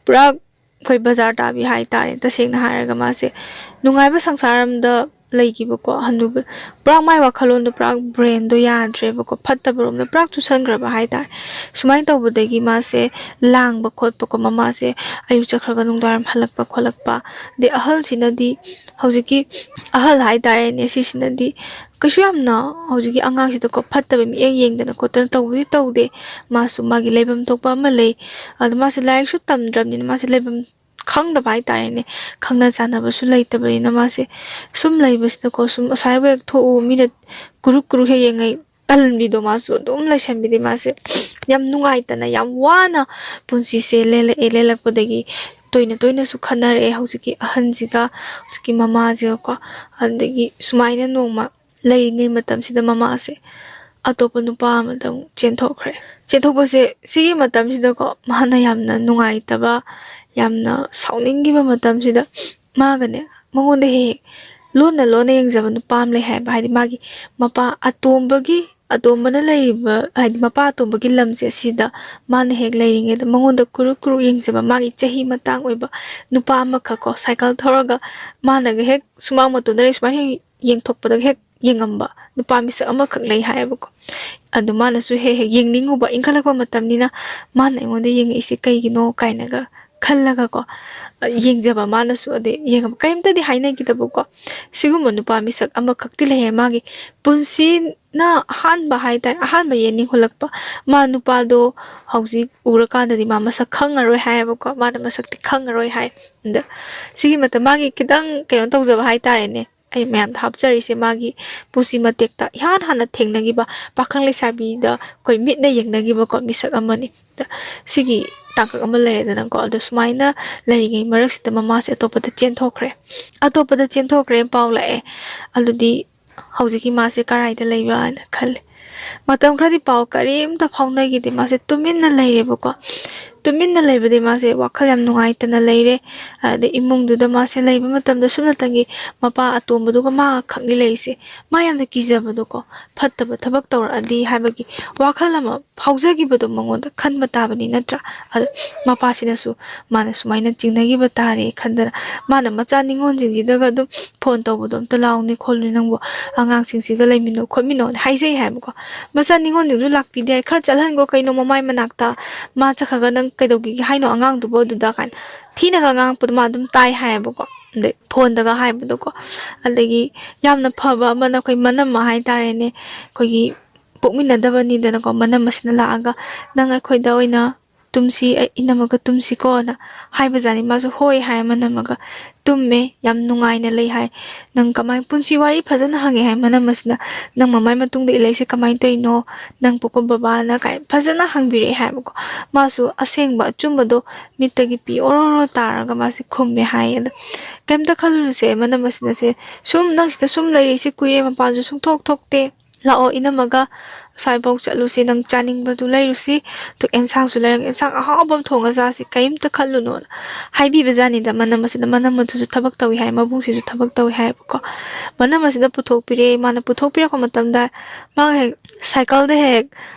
ꯄꯨꯔꯥ ꯑꯩꯈꯣꯏ ꯕꯖꯥꯔ ꯇꯥꯕꯤ ꯍꯥꯏꯇꯥꯔꯦ꯫ ꯇꯁꯦꯡꯅ ꯍꯥꯏꯔꯒ ꯃꯥꯁꯦ ꯅꯨꯡꯉꯥꯏꯕ ꯁꯪꯁꯥꯔ ꯑꯃꯗ ꯂꯩꯈꯤꯕꯀꯣ꯫ ꯍꯅꯨꯕ ꯄꯨꯔꯥ ꯃꯥꯏ ꯋꯥꯈꯜꯂꯣꯟꯗꯣ ꯄꯨꯔꯥ ꯕ꯭ꯔꯦꯟꯗꯣ ꯌꯥꯗ꯭ꯔꯦꯕꯀꯣ, ꯐꯠꯇꯕ ꯔꯣꯝꯗ ꯄꯨꯔꯥ ꯆꯨꯁꯟꯈ꯭ꯔꯕ ꯍꯥꯏꯇꯥꯔꯦ꯫ ꯁꯨꯃꯥꯏꯅ ꯇꯧꯕꯗꯒꯤ ꯃꯥꯁꯦ ꯂꯥꯡꯕ ꯈꯣꯠꯄꯀꯣ, ꯃꯃꯥꯁꯦ ꯑꯌꯨꯛ ꯆꯠꯈ꯭ꯔꯒ ꯅꯨꯡꯗꯥꯡꯋꯥꯏꯔꯝ ꯍꯜꯂꯛꯄ ꯈꯣꯠꯂꯛꯄ꯫ ꯑꯗꯩ ꯑꯍꯜꯁꯤꯅꯗꯤ, ꯍꯧꯖꯤꯛꯀꯤ ꯑꯍꯜ ꯍꯥꯏꯇꯥꯔꯦꯅꯦ, ꯁꯤꯁꯤꯅꯗꯤ ꯀꯩꯁꯨ ꯌꯥꯝꯅ ꯍꯧꯖꯤꯛꯀꯤ ꯑꯉꯥꯡꯁꯤꯗꯀꯣ ꯐꯠꯇꯕ ꯃꯤꯠꯌꯦꯡ ꯌꯦꯡꯗꯅ ꯈꯣꯠꯇꯅ ꯇꯧꯕꯗꯤ ꯇꯧꯗꯦ꯫ ꯃꯥꯁꯨ ꯃꯥꯒꯤ ꯂꯩꯐꯝ ꯊꯣꯛꯄ ꯑꯃ ꯂꯩ꯫ ꯑꯗꯣ ꯃꯥꯁꯦ ꯂꯥꯏꯔꯤꯛꯁꯨ ꯇꯝꯗ꯭ꯔꯕꯅꯤꯅ ꯃꯥꯁꯦ ꯂꯩꯐꯝ ꯈꯪꯗꯕ ꯍꯥꯏꯇꯥꯔꯦꯅꯦ꯫ ꯈꯪꯅ ꯆꯥꯟꯅꯕꯁꯨ ꯂꯩꯇꯕꯅꯤꯅ ꯃꯥꯁꯦ ꯁꯨꯝ ꯂꯩꯕꯁꯤꯗꯀꯣ, ꯁꯨꯝ ꯑꯁ꯭ꯋꯥꯏꯕꯨ ꯍꯦꯛ ꯊꯣꯛꯎ, ꯃꯤꯅ ꯀꯨꯔꯨꯛ ꯀꯨꯔꯨꯛ ꯍꯦꯛ ꯌꯦꯡꯉꯩ ꯇꯜꯍꯟꯕꯤꯗꯣ, ꯃꯥꯁꯨ ꯑꯗꯨꯝ ꯂꯩꯁꯟꯕꯤꯗꯦ꯫ ꯃꯥꯁꯦ ꯌꯥꯝ ꯅꯨꯡꯉꯥꯏꯇꯅ, ꯌꯥꯝ ꯋꯥꯅ ꯄꯨꯟꯁꯤꯁꯦ ꯂꯦꯜꯂꯛꯑꯦ꯫ ꯂꯦꯜꯂꯛꯄꯗꯒꯤ ꯇꯣꯏꯅ ꯇꯣꯏꯅꯁꯨ ꯈꯠꯅꯔꯛꯑꯦ ꯍꯧꯖꯤꯛꯀꯤ ꯑꯍꯟꯁꯤꯒ, ꯍꯧꯖꯤꯛꯀꯤ ꯃꯃꯥꯁꯤꯒꯀꯣ꯫ ꯑꯗꯒꯤ ꯁꯨꯃꯥꯏꯅ ꯅꯣꯡꯃ ꯂꯩꯔꯤꯉꯩ ꯃꯇꯝꯁꯤꯗ ꯃꯃꯥꯁꯦ ꯑꯇꯣꯞꯄ ꯅꯨꯄꯥ ꯑꯃꯗ ꯑꯃꯨꯛ ꯆꯦꯟꯊꯣꯛꯈ꯭ꯔꯦ꯫ ꯆꯦꯟꯊꯣꯛꯄꯁꯦ ꯁꯤꯒꯤ ꯃꯇꯝꯁꯤꯗꯀꯣ ꯃꯥꯅ ꯌꯥꯝꯅ ꯅꯨꯡꯉꯥꯏꯇꯕ, ꯌꯥꯝꯅ ꯁꯥꯎꯅꯤꯡꯈꯤꯕ ꯃꯇꯝꯁꯤꯗ ꯃꯥꯒꯅꯦ, ꯃꯉꯣꯟꯗ ꯍꯦꯛ ꯍꯦꯛ ꯂꯣꯟꯅ ꯂꯣꯟꯅ ꯌꯦꯡꯖꯕ ꯅꯨꯄꯥ ꯑꯃ ꯂꯩ ꯍꯥꯏꯕ꯫ ꯍꯥꯏꯗꯤ ꯃꯥꯒꯤ ꯃꯄꯥ ꯑꯇꯣꯝꯕꯒꯤ ꯑꯇꯣꯝꯕꯅ ꯂꯩꯔꯤꯕ, ꯍꯥꯏꯗꯤ ꯃꯄꯥ ꯑꯇꯣꯝꯕꯒꯤ ꯂꯝꯁꯦ, ꯑꯁꯤꯗ ꯃꯥꯅ ꯍꯦꯛ ꯂꯩꯔꯤꯉꯩꯗ ꯃꯉꯣꯟꯗ ꯀꯨꯔꯨꯛ ꯀꯨꯔꯨꯛ ꯌꯦꯡꯖꯕ ꯃꯥꯒꯤ ꯆꯍꯤ ꯃꯇꯥꯡ ꯑꯣꯏꯕ ꯅꯨꯄꯥ ꯑꯃꯈꯛ ꯀꯣ, ꯁꯥꯏꯀꯜ ꯊꯧꯔꯒ ꯃꯥꯅꯒ ꯍꯦꯛ ꯁꯨꯃꯥꯡ ꯃꯇꯣꯟꯗ ꯂꯩ ꯁꯨꯃꯥꯏꯅ ꯍꯦꯛ ꯌꯦꯡꯊꯣꯛꯄꯗꯒ ꯍꯦꯛ ꯌꯦꯡꯉꯝꯕ ꯅꯨꯄꯥ ꯃꯤꯁꯛ ꯑꯃꯈꯛ ꯂꯩ ꯍꯥꯏꯌꯦꯕꯀꯣ꯫ ꯑꯗꯨ ꯃꯥꯅꯁꯨ ꯍꯦꯛ ꯍꯦꯛ ꯌꯦꯡꯅꯤꯡꯉꯨꯕ, ꯏꯟꯈꯠꯂꯛꯄ ꯃꯇꯝꯅꯤꯅ ꯃꯥꯅ ꯑꯩꯉꯣꯟꯗ ꯌꯦꯡꯉꯛꯏꯁꯦ ꯀꯩꯒꯤꯅꯣ ꯀꯥꯏꯅꯒ ꯈꯜꯂꯒꯀꯣ, ꯌꯦꯡꯖꯕ ꯃꯥꯅꯁꯨ꯫ ꯑꯗꯩ ꯌꯦꯡꯉꯝ-, ꯀꯔꯤꯝꯇꯗꯤ ꯍꯥꯏꯅꯈꯤꯗꯕꯀꯣ꯫ ꯁꯤꯒꯨꯝꯕ ꯅꯨꯄꯥ ꯃꯤꯁꯛ ꯑꯃꯈꯛꯇꯤ ꯂꯩꯌꯦ ꯃꯥꯒꯤ ꯄꯨꯟꯁꯤꯅ ꯑꯍꯥꯟꯕ ꯍꯥꯏꯇꯥꯔꯦ, ꯑꯍꯥꯟꯕ ꯌꯦꯡꯅꯤꯡꯍꯜꯂꯛꯄ꯫ ꯃꯥ ꯅꯨꯄꯥꯗꯣ ꯍꯧꯖꯤꯛ ꯎꯔꯀꯥꯟꯗꯗꯤ ꯃꯥ ꯃꯁꯛ ꯈꯪꯉꯔꯣꯏ ꯍꯥꯏꯌꯦꯕꯀꯣ, ꯃꯥꯅ ꯃꯁꯛꯇꯤ ꯈꯪꯉꯔꯣꯏ ꯍꯥꯏ꯫ ꯑꯗ ꯁꯤꯒꯤ ꯃꯇꯝ ꯃꯥꯒꯤ ꯈꯤꯇꯪ ꯀꯩꯅꯣ ꯇꯧꯖꯕ ꯍꯥꯏꯇꯥꯔꯦꯅꯦ, ꯑꯩ ꯃꯌꯥꯝꯗ ꯍꯥꯞꯆꯔꯤꯁꯦ ꯃꯥꯒꯤ ꯄꯨꯟꯁꯤ ꯃꯇꯦꯛꯇ ꯏꯍꯥꯟ ꯍꯥꯟꯅ ꯊꯦꯡꯅꯈꯤꯕ ꯄꯥꯈꯪ ꯂꯩꯁꯥꯕꯤꯗ ꯑꯩꯈꯣꯏ ꯃꯤꯠꯅ ꯌꯦꯡꯅꯈꯤꯕꯀꯣ ꯃꯤꯁꯛ ꯑꯃꯅꯤ꯫ ꯗ ꯁꯤꯒꯤ ꯇꯥꯡꯀꯛ ꯑꯃ ꯂꯩꯔꯦꯗꯅꯀꯣ꯫ ꯑꯗꯣ ꯁꯨꯃꯥꯏꯅ ꯂꯩꯔꯤꯉꯩ ꯃꯔꯛꯁꯤꯗ ꯃꯃꯥꯁꯦ ꯑꯇꯣꯞꯄꯗ ꯆꯦꯟꯊꯣꯛꯈ꯭ꯔꯦ꯫ ꯑꯇꯣꯞꯄꯗ ꯆꯦꯟꯊꯣꯛꯈ꯭ꯔꯦ ꯄꯥꯎ ꯂꯥꯛꯑꯦ꯫ ꯑꯗꯨꯗꯤ ꯍꯧꯖꯤꯛꯀꯤ ꯃꯥꯁꯦ ꯀꯔꯥꯏꯗ ꯂꯩꯕ ꯍꯥꯏꯅ ꯈꯜꯂꯦ꯫ ꯃꯇꯝ ꯈꯔꯗꯤ ꯄꯥꯎ ꯀꯔꯤꯝꯇ ꯐꯥꯎꯅꯈꯤꯗꯦ꯫ ꯃꯥꯁꯦ ꯇꯨꯃꯤꯟꯅ ꯂꯩꯔꯦꯕꯀꯣ꯫ ꯇꯨꯃꯤꯟꯅ ꯂꯩꯕꯗꯤ ꯃꯥꯁꯦ ꯋꯥꯈꯜ ꯌꯥꯝ ꯅꯨꯡꯉꯥꯏꯇꯅ ꯂꯩꯔꯦ꯫ ꯑꯗꯩ ꯏꯃꯨꯡꯗꯨꯗ ꯃꯥꯁꯦ ꯂꯩꯕ ꯃꯇꯝꯗ ꯁꯨꯞꯅꯇꯪꯒꯤ ꯃꯄꯥ ꯑꯇꯣꯝꯕꯗꯨꯒ ꯃꯥ ꯈꯛꯅꯤ ꯂꯩꯔꯤꯁꯦ꯫ ꯃꯥ ꯌꯥꯝꯅ ꯀꯤꯖꯕꯗꯣꯀꯣ, ꯐꯠꯇꯕ ꯊꯕꯛ ꯇꯧꯔꯛꯑꯗꯤ ꯍꯥꯏꯕꯒꯤ ꯋꯥꯈꯜ ꯑꯃ ꯐꯥꯎꯖꯈꯤꯕꯗꯣ ꯃꯉꯣꯟꯗ ꯈꯟꯕ ꯇꯥꯕꯅꯤ ꯅꯠꯇ꯭ꯔꯥ? ꯑꯗꯣ ꯃꯄꯥꯁꯤꯅꯁꯨ ꯃꯥꯅ ꯁꯨꯃꯥꯏꯅ ꯆꯤꯡꯅꯈꯤꯕ ꯇꯥꯔꯦ ꯈꯟꯗꯅ ꯃꯥꯅ ꯃꯆꯥ ꯅꯤꯉꯣꯜꯁꯤꯡꯁꯤꯗꯒ ꯑꯗꯨꯝ ꯐꯣꯟ ꯇꯧꯕꯗꯣ, "ꯑꯝꯇ ꯂꯥꯎꯅꯦ ꯈꯣꯠꯂꯨꯅꯦ ꯅꯪꯕꯨ, ꯑꯉꯥꯡꯁꯤꯡꯁꯤꯒ ꯂꯩꯃꯤꯟꯅꯧ ꯈꯣꯠꯃꯤꯟꯅꯧꯅ" ꯍꯥꯏꯖꯩ ꯍꯥꯏꯕꯀꯣ꯫ ꯃꯆꯥ ꯅꯤꯉꯣꯜꯁꯤꯡꯁꯨ ꯂꯥꯛꯄꯤꯗꯦ ꯍꯥꯏ, "ꯈꯔ ꯆꯠꯍꯟꯈꯣ ꯀꯩꯅꯣ ꯃꯃꯥꯏ ꯃꯅꯥꯛꯇ, ꯃꯥ ꯆꯠꯈ꯭ꯔꯒ ꯅꯪ ꯀꯩꯗꯧꯈꯤꯒꯦ ꯍꯥꯏꯅꯣ ꯑꯉꯥꯡꯗꯨꯕꯨ ꯑꯗꯨꯗ?" ꯀꯥꯏꯅ ꯊꯤꯅꯒ ꯉꯥꯡꯉꯛꯄꯗꯣ ꯃꯥ ꯑꯗꯨꯝ ꯇꯥꯏ ꯍꯥꯏꯌꯦꯕꯀꯣ꯫ ꯑꯗꯩ ꯐꯣꯟꯗꯒ ꯍꯥꯏꯕꯗꯣꯀꯣ꯫ ꯑꯗꯒꯤ ꯌꯥꯝꯅ ꯐꯕ ꯑꯃꯅ ꯑꯩꯈꯣꯏ ꯃꯅꯝꯃ ꯍꯥꯏꯇꯥꯔꯦꯅꯦ, ꯑꯩꯈꯣꯏꯒꯤ ꯄꯣꯛꯃꯤꯟꯅꯗꯕꯅꯤꯗꯅꯀꯣ, ꯃꯅꯝꯃꯁꯤꯅ ꯂꯥꯛꯑꯒ "ꯅꯪ ꯑꯩꯈꯣꯏꯗ ꯑꯣꯏꯅ ꯇꯨꯝꯁꯤ, ꯑꯩ ꯏꯅꯝꯃꯒ ꯇꯨꯝꯁꯤꯀꯣꯅ" ꯍꯥꯏꯕꯖꯥꯠꯅꯤ꯫ ꯃꯥꯁꯨ "ꯍꯣꯏ" ꯍꯥꯏ, ꯃꯅꯝꯃꯒ ꯇꯨꯝꯃꯦ, ꯌꯥꯝ ꯅꯨꯡꯉꯥꯏꯅ ꯂꯩ ꯍꯥꯏ꯫ "ꯅꯪ ꯀꯃꯥꯏ, ꯄꯨꯟꯁꯤ ꯋꯥꯔꯤ ꯐꯖꯅ ꯍꯪꯉꯦ" ꯍꯥꯏ ꯃꯅꯝꯃꯁꯤꯅ, "ꯅꯪ ꯃꯃꯥꯏ ꯃꯇꯨꯡꯗ ꯏꯜꯂꯛꯏꯁꯦ ꯀꯃꯥꯏꯅ ꯇꯧꯔꯤꯅꯣ, ꯅꯪ ꯄꯣꯛꯄ ꯕꯕꯥꯅ?" ꯀꯥꯏꯅ ꯐꯖꯅ ꯍꯪꯕꯤꯔꯛꯑꯦ ꯍꯥꯏꯕꯀꯣ꯫ ꯃꯥꯁꯨ ꯑꯁꯦꯡꯕ ꯑꯆꯨꯝꯕꯗꯣ ꯃꯤꯠꯇꯒꯤ ꯄꯤ ꯑꯣꯔꯣ ꯑꯣꯔꯣ ꯇꯥꯔꯒ ꯃꯥꯁꯦ ꯈꯨꯝꯃꯦ ꯍꯥꯏꯌꯦ꯫ ꯑꯗ "ꯀꯩꯝꯇ ꯈꯜꯂꯨꯅꯨꯁꯦ, ꯃꯅꯝꯃꯁꯤꯅꯁꯦ ꯁꯨꯝ ꯅꯪ ꯁꯤꯗ ꯁꯨꯝ ꯂꯩꯔꯛꯏꯁꯦ ꯀꯨꯏꯔꯦ, ꯃꯄꯥꯟꯁꯨ ꯁꯨꯡꯊꯣꯛ ꯊꯣꯛꯇꯦ, "ꯂꯥꯛꯑꯣ ꯏꯅꯝꯃꯒ, ꯑꯁ꯭ꯋꯥꯏꯐꯥꯎ ꯆꯠꯂꯨꯁꯤ, ꯅꯪ ꯆꯥꯅꯤꯡꯕꯗꯨ ꯂꯩꯔꯨꯁꯤ, ꯑꯗꯨ ꯑꯦꯟꯁꯥꯡꯁꯨ ꯂꯩꯔꯒ, ꯑꯦꯟꯁꯥꯡ ꯑꯍꯥꯎꯕ ꯑꯃ ꯊꯣꯡꯉ ꯆꯥꯁꯤ, ꯀꯔꯤꯝꯇ ꯈꯜꯂꯨꯅꯣꯅ" ꯍꯥꯏꯕꯤꯕ ꯖꯥꯠꯅꯤꯗ ꯃꯅꯝ ꯑꯁꯤꯗ꯫ ꯃꯅꯝ ꯑꯗꯨꯁꯨ ꯊꯕꯛ ꯇꯧꯏ ꯍꯥꯏ, ꯃꯕꯨꯡꯁꯤꯁꯨ ꯊꯕꯛ ꯇꯧꯏ ꯍꯥꯏꯌꯦꯕꯀꯣ꯫ ꯃꯅꯝ ꯑꯁꯤꯗ ꯄꯨꯊꯣꯛꯄꯤꯔꯦ꯫ ꯃꯥꯅ ꯄꯨꯊꯣꯛꯄꯤꯔꯛꯄ ꯃꯇꯝꯗ ꯃꯥꯒ ꯍꯦꯛ ꯁꯥꯏꯀꯜꯗ ꯍꯦꯛ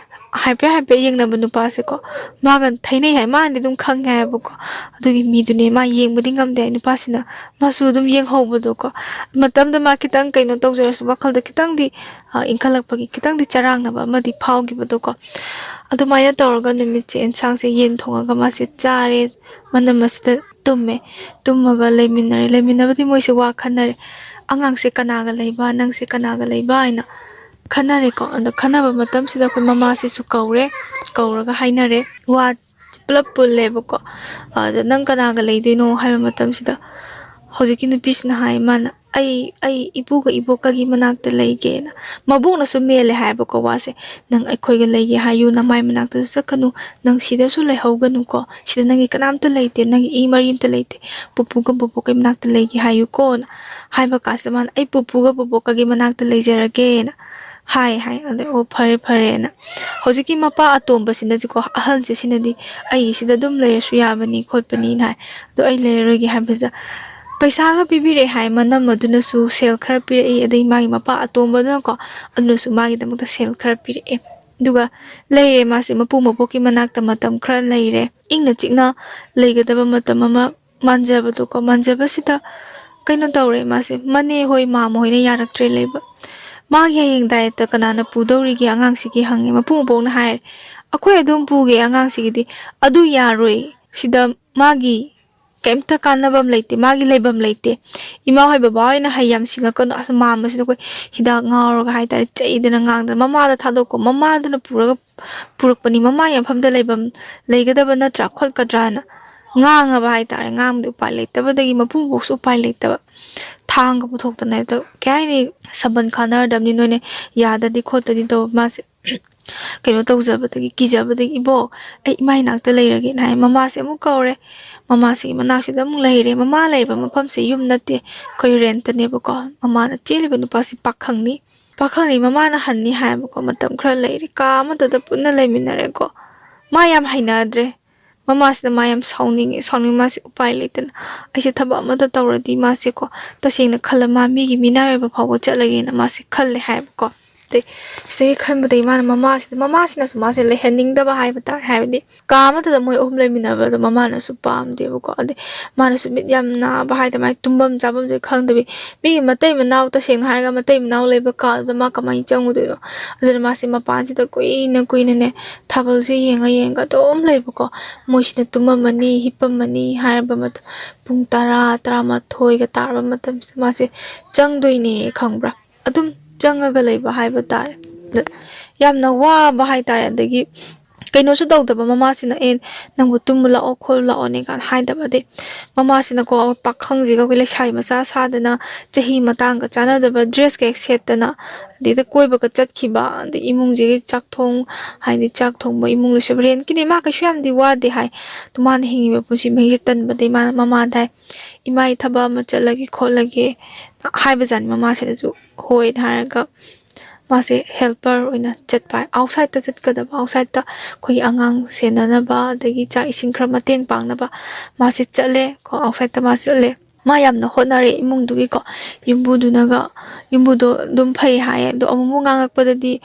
ꯍꯥꯏꯐꯦꯠ ꯍꯥꯏꯐꯦꯠ ꯌꯦꯡꯅꯕ ꯅꯨꯄꯥꯁꯦꯀꯣ, ꯃꯥꯒ ꯊꯩꯅꯩ ꯍꯥꯏ, ꯃꯥꯅꯗꯤ ꯑꯗꯨꯝ ꯈꯪꯉꯦ ꯍꯥꯏꯌꯦꯕꯀꯣ꯫ ꯑꯗꯨꯒꯤ ꯃꯤꯗꯨꯅꯦ ꯃꯥ ꯌꯦꯡꯕꯗꯤ ꯉꯝꯗꯦ ꯍꯥꯏ, ꯅꯨꯄꯥꯁꯤꯅ꯫ ꯃꯥꯁꯨ ꯑꯗꯨꯝ ꯌꯦꯡꯍꯧꯕꯗꯣꯀꯣ꯫ ꯃꯇꯝꯗ ꯃꯥ ꯈꯤꯇꯪ ꯀꯩꯅꯣ ꯇꯧꯖꯔꯁꯨ, ꯋꯥꯈꯜꯗ ꯈꯤꯇꯪꯗꯤ, ꯑ, ꯏꯟꯈꯠꯂꯛꯄꯒꯤ ꯈꯤꯇꯪꯗꯤ ꯆꯔꯥꯡꯅꯕ ꯑꯃꯗꯤ ꯐꯥꯎꯈꯤꯕꯗꯣꯀꯣ꯫ ꯑꯗꯨꯃꯥꯏꯅ ꯇꯧꯔꯒ ꯅꯨꯃꯤꯠꯁꯦ ꯑꯦꯟꯁꯥꯡꯁꯦ ꯌꯦꯟ ꯊꯣꯡꯉꯒ ꯃꯥꯁꯦ ꯆꯥꯔꯦ꯫ ꯃꯅꯝ ꯑꯁꯤꯗ ꯇꯨꯝꯃꯦ꯫ ꯇꯨꯝꯃꯒ ꯂꯩꯃꯤꯟꯅꯔꯦ꯫ ꯂꯩꯃꯤꯟꯅꯕꯗꯤ ꯃꯣꯏꯁꯦ ꯋꯥ ꯈꯟꯅꯔꯦ꯫ "ꯑꯉꯥꯡꯁꯦ ꯀꯅꯥꯒ ꯂꯩꯕ, ꯅꯪꯁꯦ ꯀꯅꯥꯒ ꯂꯩꯕ?" ꯍꯥꯏꯅ ꯈꯟꯅꯔꯦꯀꯣ꯫ ꯑꯗꯣ ꯈꯟꯅꯕ ꯃꯇꯝꯁꯤꯗ ꯑꯩꯈꯣꯏ ꯃꯃꯥꯁꯤꯁꯨ ꯀꯧꯔꯦ꯫ ꯀꯧꯔꯒ ꯍꯥꯏꯅꯔꯦ꯫ ꯋꯥ ꯄꯨꯂꯞ ꯄꯨꯜꯂꯦꯕꯀꯣ꯫ ꯑꯗ "ꯅꯪ ꯀꯅꯥꯒ ꯂꯩꯗꯣꯏꯅꯣ?" ꯍꯥꯏꯕ ꯃꯇꯝꯁꯤꯗ ꯍꯧꯖꯤꯛꯀꯤ ꯅꯨꯄꯤꯁꯤꯅ ꯍꯥꯏ, ꯃꯥꯅ, "ꯑꯩ, ꯑꯩ ꯏꯄꯨꯒ ꯏꯕꯣꯛꯀꯒꯤ ꯃꯅꯥꯛꯇ ꯂꯩꯒꯦꯅ"꯫ ꯃꯕꯣꯛꯅꯁꯨ ꯃꯦꯜꯂꯦ ꯍꯥꯏꯌꯦꯕꯀꯣ ꯋꯥꯁꯦ꯫ "ꯅꯪ ꯑꯩꯈꯣꯏꯒ ꯂꯩꯒꯦ ꯍꯥꯏꯌꯨ, ꯅꯃꯥꯏ ꯃꯅꯥꯛꯇꯁꯨ ꯆꯠꯀꯅꯨ, ꯅꯪ ꯁꯤꯗꯁꯨ ꯂꯩꯍꯧꯒꯅꯨꯀꯣ, ꯁꯤꯗ ꯅꯪꯒꯤ ꯀꯅꯥꯝꯇ ꯂꯩꯇꯦ, ꯅꯪꯒꯤ ꯏ ꯃꯔꯤ ꯑꯝꯇ ꯂꯩꯇꯦ, ꯄꯨꯄꯨꯒ ꯕꯣꯕꯣꯛꯀꯩ ꯃꯅꯥꯛꯇ ꯂꯩꯒꯦ ꯍꯥꯏꯌꯨꯀꯣꯅ" ꯍꯥꯏꯕ ꯀꯥꯟꯁꯤꯗ ꯃꯥꯅ, "ꯑꯩ ꯄꯨꯄꯨꯒ ꯕꯣꯕꯣꯛꯀꯒꯤ ꯃꯅꯥꯛꯇ ꯂꯩꯖꯔꯒꯦꯅ" ꯍꯥꯏ ꯍꯥꯏ꯫ ꯑꯗ "ꯑꯣ, ꯐꯔꯦ ꯐꯔꯦꯅ"꯫ ꯍꯧꯖꯤꯛꯀꯤ ꯃꯄꯥ ꯑꯇꯣꯝꯕꯁꯤꯅꯗꯤꯀꯣ, ꯑꯍꯟꯁꯦ ꯁꯤꯅꯗꯤ "ꯑꯩ ꯁꯤꯗ ꯑꯗꯨꯝ ꯂꯩꯔꯁꯨ ꯌꯥꯕꯅꯤ ꯈꯣꯠꯄꯅꯤꯅ" ꯍꯥꯏ꯫ ꯑꯗꯣ "ꯑꯩ ꯂꯩꯔꯔꯣꯏꯒꯦ" ꯍꯥꯏꯕꯁꯤꯗ ꯄꯩꯁꯥꯒ ꯄꯤꯕꯤꯔꯛꯑꯦ ꯍꯥꯏ, ꯃꯅꯝ ꯑꯗꯨꯅꯁꯨ ꯁꯦꯜ ꯈꯔ ꯄꯤꯔꯛꯏ, ꯑꯗꯩ ꯃꯥꯒꯤ ꯃꯄꯥ ꯑꯇꯣꯝꯕꯗꯨꯅꯀꯣ, ꯑꯗꯨꯅꯁꯨ ꯃꯥꯒꯤꯗꯃꯛꯇ ꯁꯦꯜ ꯈꯔ ꯄꯤꯔꯛꯑꯦ꯫ ꯑꯗꯨꯒ ꯂꯩꯔꯦ ꯃꯥꯁꯦ, ꯃꯄꯨ ꯃꯄꯣꯛꯀꯤ ꯃꯅꯥꯛꯇ ꯃꯇꯝ ꯈꯔ ꯂꯩꯔꯦ꯫ ꯏꯪꯅ ꯆꯤꯛꯅ ꯂꯩꯒꯗꯕ ꯃꯇꯝ ꯑꯃ ꯃꯥꯟꯖꯕꯗꯣꯀꯣ, ꯃꯥꯟꯖꯕꯁꯤꯗ ꯀꯩꯅꯣ ꯇꯧꯔꯦ ꯃꯥꯁꯦ, ꯃꯅꯦ ꯍꯣꯏ, ꯃꯥꯃ ꯍꯣꯏꯅ ꯌꯥꯔꯛꯇ꯭ꯔꯦ ꯂꯩꯕ꯫ "ꯃꯥꯒꯤ ꯍꯌꯦꯡ ꯗꯥꯏꯠꯇ ꯀꯅꯥꯅ ꯄꯨꯗꯧꯔꯤꯒꯦ ꯑꯉꯥꯡꯁꯤꯒꯤ?" ꯍꯪꯉꯦ꯫ ꯃꯄꯨ ꯃꯄꯣꯛꯅ ꯍꯥꯏꯔꯦ, "ꯑꯩꯈꯣꯏ ꯑꯗꯨꯝ ꯄꯨꯒꯦ ꯑꯉꯥꯡꯁꯤꯒꯤꯗꯤ"꯫ "ꯑꯗꯨ ꯌꯥꯔꯣꯏ, ꯁꯤꯗ ꯃꯥꯒꯤ ꯀꯩꯝꯇ ꯀꯥꯟꯅꯕꯝ ꯂꯩꯇꯦ, ꯃꯥꯒꯤ ꯂꯩꯕꯝ ꯂꯩꯇꯦ꯫ ꯏꯃꯥ ꯍꯣꯏ ꯕꯕꯥ ꯍꯣꯏꯅ ꯍꯩ ꯌꯥꯝ ꯁꯤꯡꯉꯛꯀꯅꯨ"꯫ ꯑꯁ, ꯃꯥꯝꯃꯁꯤꯅ ꯑꯩꯈꯣꯏ ꯍꯤꯗꯥꯛ ꯉꯥꯎꯔꯒ ꯍꯥꯏꯇꯥꯔꯦ, ꯆꯩꯗꯅ ꯉꯥꯡꯗꯅ, "ꯃꯃꯥꯗ ꯊꯥꯗꯣꯛꯀꯣ, ꯃꯃꯥꯗꯨꯅ ꯄꯨꯔꯒ, ꯄꯨꯔꯛꯄꯅꯤ, ꯃꯃꯥꯒꯤ ꯃꯐꯝꯗ ꯂꯩꯕꯝ ꯂꯩꯒꯗꯕ ꯅꯠꯇ꯭ꯔꯥ, ꯈꯣꯠꯀꯗ꯭ꯔꯥꯅ" ꯉꯥꯡꯉꯕ ꯍꯥꯏꯇꯥꯔꯦ꯫ ꯉꯥꯡꯕꯗꯤ ꯎꯄꯥꯏ ꯂꯩꯇꯕꯗꯒꯤ, ꯃꯄꯨ ꯃꯄꯣꯛꯁꯨ ꯎꯄꯥꯏ ꯂꯩꯇꯕ, ꯊꯥꯡꯒ ꯄꯨꯊꯣꯛꯇꯅ ꯍꯦꯛꯇ, ꯀꯩ ꯍꯥꯏꯅꯤ, ꯁꯝꯕꯟ ꯈꯥꯅꯔꯗꯕꯅꯤ, ꯅꯣꯏꯅ ꯌꯥꯗꯗꯤ ꯈꯣꯠꯇꯗꯤ ꯇꯧꯕ ꯃꯥꯁꯦ꯫ ꯀꯩꯅꯣ ꯇꯧꯖꯕꯗꯒꯤ, ꯀꯤꯖꯕꯗꯒꯤ, "ꯏꯕꯣꯛ, ꯑꯩ ꯏꯃꯥ ꯏꯅꯥꯛꯇ ꯂꯩꯔꯒꯦꯅ" ꯍꯥꯏ꯫ ꯃꯃꯥꯁꯦ ꯑꯃꯨꯛ ꯀꯧꯔꯦ꯫ ꯃꯃꯥꯁꯤꯒꯤ ꯃꯅꯥꯛꯁꯤꯗ ꯑꯃꯨꯛ ꯂꯩꯔꯦ꯫ ꯃꯃꯥ ꯂꯩꯔꯤꯕ ꯃꯐꯝꯁꯦ ꯌꯨꯝ ꯅꯠꯇꯦ, ꯑꯩꯈꯣꯏ ꯔꯦꯟꯠꯇꯅꯦꯕꯀꯣ꯫ ꯃꯃꯥꯅ ꯆꯦꯜꯂꯤꯕ ꯅꯨꯄꯥꯁꯤ ꯄꯥꯈꯪꯅꯤ꯫ ꯄꯥꯈꯪꯅꯤ ꯃꯃꯥꯅ ꯍꯟꯅꯤ ꯍꯥꯏꯌꯦꯕꯀꯣ꯫ ꯃꯇꯝ ꯈꯔ ꯂꯩꯔꯦ, ꯀꯥ ꯑꯃꯠꯇꯗ ꯄꯨꯟꯅ ꯂꯩꯃꯤꯟꯅꯔꯦꯀꯣ꯫ ꯃꯥ ꯌꯥꯝ ꯍꯩꯅꯗ꯭ꯔꯦ꯫ ꯃꯃꯥꯁꯤꯅ ꯃꯥ ꯌꯥꯝ ꯁꯥꯎꯅꯤꯡꯉꯦ꯫ ꯁꯥꯎꯅꯤꯡ ꯃꯥꯁꯦ ꯎꯄꯥꯏ ꯂꯩꯇꯅ, "ꯑꯩꯁꯦ ꯊꯕꯛ ꯑꯃꯇ ꯇꯧꯔꯗꯤ ꯃꯥꯁꯦꯀꯣ, ꯇꯁꯦꯡꯅ ꯈꯜꯂ ꯃꯥ ꯃꯤꯒꯤ ꯃꯤꯅꯥꯏ ꯑꯣꯏꯕ ꯐꯥꯎꯕ ꯆꯠꯂꯒꯦꯅ" ꯃꯥꯁꯦ ꯈꯜꯂꯦ ꯍꯥꯏꯌꯦꯕꯀꯣ꯫ ꯑꯗꯩ ꯁꯤꯗꯒꯤ ꯈꯟꯕꯗꯒꯤ ꯃꯥꯅ ꯃꯃꯥꯁꯤꯗ, ꯃꯃꯥꯁꯤꯅꯁꯨ ꯃꯥꯁꯦ ꯂꯩꯍꯟꯅꯤꯡꯗꯕ ꯍꯥꯏꯕ ꯇꯥꯔꯦ꯫ ꯍꯥꯏꯕꯗꯤ ꯀꯥ ꯑꯃꯠꯇꯗ ꯃꯣꯏ ꯑꯍꯨꯝ ꯂꯩꯃꯤꯟꯅꯕꯗꯣ ꯃꯃꯥꯅꯁꯨ ꯄꯥꯝꯗꯦꯕꯀꯣ꯫ ꯑꯗꯩ ꯃꯥꯅꯁꯨ ꯃꯤꯠ ꯌꯥꯝ ꯅꯥꯕ ꯍꯥꯏꯗ, ꯃꯥꯏ ꯇꯨꯝꯐꯝ ꯆꯥꯐꯝꯁꯦ ꯈꯪꯗꯕꯤ, ꯃꯤꯒꯤ ꯃꯇꯩ ꯃꯅꯥꯎ, ꯇꯁꯦꯡꯅ ꯍꯥꯏꯔꯒ ꯃꯇꯩ ꯃꯅꯥꯎ ꯂꯩꯕ ꯀꯥꯗꯨꯗ ꯃꯥ ꯀꯃꯥꯏꯅ ꯆꯪꯉꯨꯗꯣꯏꯅꯣ? ꯑꯗꯨꯅ ꯃꯥꯁꯦ ꯃꯄꯥꯟꯁꯤꯗ ꯀꯨꯏꯅ ꯀꯨꯏꯅꯅꯦ ꯊꯥꯕꯜꯁꯦ ꯌꯦꯡꯉ ꯌꯦꯡꯉ ꯑꯗꯨꯝ ꯂꯩꯕꯀꯣ꯫ ꯃꯣꯏꯁꯤꯅ ꯇꯨꯝꯃꯝꯃꯅꯤ, ꯍꯤꯞꯄꯝꯃꯅꯤ ꯍꯥꯏꯔꯕ ꯃꯇꯝ, ꯄꯨꯡ ꯇꯔꯥ, ꯇꯔꯥꯃꯥꯊꯣꯏꯒ ꯇꯥꯔꯕ ꯃꯇꯝꯁꯤꯗ ꯃꯥꯁꯦ ꯆꯪꯗꯣꯏꯅꯦ, ꯈꯪꯕ꯭ꯔꯥ? ꯑꯗꯨꯝ ꯆꯪꯉꯒ ꯂꯩꯕ ꯍꯥꯏꯕ ꯇꯥꯔꯦ꯫ ꯑꯗ ꯌꯥꯝꯅ ꯋꯥꯕ ꯍꯥꯏ ꯇꯥꯔꯦ꯫ ꯑꯗꯒꯤ ꯀꯩꯅꯣꯁꯨ ꯇꯧꯗꯕ, ꯃꯃꯥꯁꯤꯅ "ꯑꯦ, ꯅꯪꯕꯨ ꯇꯨꯝꯃꯨ ꯂꯥꯛꯑꯣ, ꯈꯣꯠꯂꯨ ꯂꯥꯛꯑꯣꯅꯦ" ꯀꯥꯏꯅ ꯍꯥꯏꯗꯕ꯫ ꯑꯗꯩ ꯃꯃꯥꯁꯤꯅꯀꯣ ꯄꯥꯈꯪꯁꯤꯒ ꯑꯩꯈꯣꯏ ꯂꯩꯁꯥꯕꯤ ꯃꯆꯥ ꯁꯥꯗꯅ, ꯆꯍꯤ ꯃꯇꯥꯡꯒ ꯆꯥꯟꯅꯗꯕ ꯗ꯭ꯔꯦꯁꯀ ꯍꯦꯛ ꯁꯦꯠꯇꯅ, ꯑꯗꯩꯗ ꯀꯣꯏꯕꯒ ꯆꯠꯈꯤꯕ, ꯑꯗꯩ ꯏꯃꯨꯡꯁꯤꯒꯤ ꯆꯥꯛ ꯊꯣꯡ, ꯍꯥꯏꯗꯤ ꯆꯥꯛ ꯊꯣꯡꯕ, ꯏꯃꯨꯡ ꯂꯣꯏꯁꯤꯟꯕ, ꯔꯦꯟꯠꯀꯤꯗꯤ ꯃꯥ ꯀꯩꯁꯨ ꯌꯥꯝꯗꯤ ꯋꯥꯗꯦ ꯍꯥꯏ꯫ ꯑꯗꯨ ꯃꯥꯅ ꯍꯤꯡꯉꯤꯕ ꯄꯨꯟꯁꯤ ꯃꯍꯤꯡꯁꯦ ꯇꯟꯕꯗꯩ ꯃꯥꯅ ꯃꯃꯥꯗ ꯍꯥꯏ, "ꯏꯃꯥ, ꯑꯩ ꯊꯕꯛ ꯑꯃ ꯆꯠꯂꯒꯦ ꯈꯣꯠꯂꯒꯦ" ꯍꯥꯏꯕꯖꯥꯠꯅꯤ꯫ ꯃꯃꯥꯁꯤꯅꯁꯨ ꯍꯣꯏ ꯍꯥꯏꯔꯒ ꯃꯥꯁꯦ ꯍꯦꯜꯄꯔ ꯑꯣꯏꯅ ꯆꯠꯄ, ꯑꯥꯎꯠꯁꯥꯏꯗꯠꯇ ꯆꯠꯀꯗꯕ, ꯑꯥꯎꯠꯁꯥꯏꯗꯠꯇ ꯑꯩꯈꯣꯏꯒꯤ ꯑꯉꯥꯡ ꯁꯦꯟꯅꯅꯕ, ꯑꯗꯒꯤ ꯆꯥꯛ ꯏꯁꯤꯡ ꯈꯔ ꯃꯇꯦꯡ ꯄꯥꯡꯅꯕ ꯃꯥꯁꯦ ꯆꯠꯂꯦ ꯀꯣ, ꯑꯥꯎꯠꯁꯥꯏꯗꯠꯇ ꯃꯥ ꯆꯠꯂꯦ꯫ ꯃꯥ ꯌꯥꯝꯅ ꯍꯣꯠꯅꯔꯦ ꯏꯃꯨꯡꯗꯨꯒꯤꯀꯣ꯫ ꯌꯨꯝꯕꯨꯗꯨꯅꯒ, ꯌꯨꯝꯕꯨꯗꯣ ꯑꯗꯨꯝ ꯐꯩ ꯍꯥꯏꯌꯦ, ꯑꯗꯣ ꯑꯃꯨꯛꯃꯨꯛ ꯉꯥꯡꯉꯛꯄꯗꯗꯤ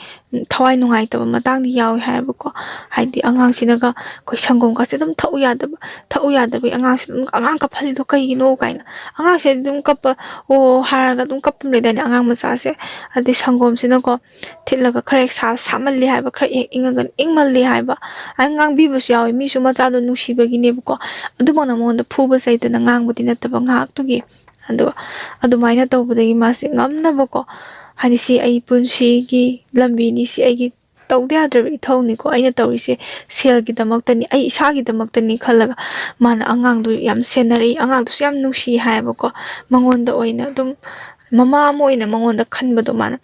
ꯊꯋꯥꯏ ꯅꯨꯡꯉꯥꯏꯇꯕ ꯃꯇꯥꯡꯗꯤ ꯌꯥꯎꯋꯦ ꯍꯥꯏꯌꯦꯕꯀꯣ꯫ ꯍꯥꯏꯗꯤ ꯑꯉꯥꯡꯁꯤꯅꯒ ꯑꯩꯈꯣꯏ ꯁꯪꯒꯣꯝꯒꯁꯦ ꯑꯗꯨꯝ ꯊꯛꯎ ꯌꯥꯗꯕ, ꯊꯛꯎ ꯌꯥꯗꯕꯒꯤ ꯑꯉꯥꯡꯁꯦ ꯑꯗꯨꯝ, "ꯑꯉꯥꯡ ꯀꯞꯍꯜꯂꯤꯗꯣ ꯀꯩꯒꯤꯅꯣ?" ꯀꯥꯏꯅ꯫ ꯑꯉꯥꯡꯁꯦ ꯑꯗꯨꯝ ꯀꯞꯄ, "ꯑꯣ" ꯍꯥꯏꯔꯒ ꯑꯗꯨꯝ ꯀꯞꯄ ꯑꯃ ꯂꯩꯗꯥꯏꯅꯦ ꯑꯉꯥꯡ ꯃꯆꯥꯁꯦ꯫ ꯑꯗꯩ ꯁꯪꯒꯣꯝꯁꯤꯅꯀꯣ ꯊꯤꯠꯂꯒ ꯈꯔ ꯍꯦꯛ ꯁꯥ-, ꯁꯥꯃꯜꯂꯤ ꯍꯥꯏꯕ, ꯈꯔ ꯍꯦꯛ ꯏꯪꯉꯒꯅ ꯏꯪꯃꯜꯂꯤ ꯍꯥꯏꯕ, ꯑꯗꯨꯃꯥꯏꯅ ꯉꯥꯡꯕꯤꯕꯁꯨ ꯌꯥꯎꯋꯦ꯫ ꯃꯤꯁꯨ ꯃꯆꯥꯗꯣ ꯅꯨꯡꯁꯤꯕꯒꯤꯅꯦꯕꯀꯣ꯫ ꯑꯗꯨꯃꯛꯅ ꯃꯉꯣꯟꯗ ꯐꯨꯕ ꯆꯩꯗꯅ ꯉꯥꯡꯕꯗꯤ ꯅꯠꯇꯕ, ꯉꯥꯏꯍꯥꯛꯇꯨꯒꯤ꯫ ꯑꯗꯣ ꯑꯗꯨꯃꯥꯏꯅ ꯇꯧꯕꯗꯒꯤ ꯃꯥꯁꯦ ꯉꯝꯅꯕꯀꯣ, ꯍꯥꯏꯗꯤ ꯁꯤ ꯑꯩ ꯄꯨꯟꯁꯤꯒꯤ ꯂꯝꯕꯤꯅꯤ, ꯁꯤ ꯑꯩꯒꯤ ꯇꯧꯗ ꯌꯥꯗ꯭ꯔꯕ ꯏꯊꯧꯅꯤꯀꯣ, ꯑꯩꯅ ꯇꯧꯔꯤꯁꯦ ꯁꯦꯜꯒꯤꯗꯃꯛꯇꯅꯤ, ꯑꯩ ꯏꯁꯥꯒꯤꯗꯃꯛꯇꯅꯤ ꯈꯜꯂꯒ ꯃꯥꯅ ꯑꯉꯥꯡꯗꯨ ꯌꯥꯝ ꯁꯦꯟꯅꯔꯛꯏ꯫ ꯑꯉꯥꯡꯗꯨꯁꯨ ꯌꯥꯝ ꯅꯨꯡꯁꯤ ꯍꯥꯏꯌꯦꯕꯀꯣ꯫ ꯃꯉꯣꯟꯗ ꯑꯣꯏꯅ ꯑꯗꯨꯝ ꯃꯃꯥ ꯑꯃ ꯑꯣꯏꯅ ꯃꯉꯣꯟꯗ ꯈꯟꯕꯗꯣ ꯃꯥꯅ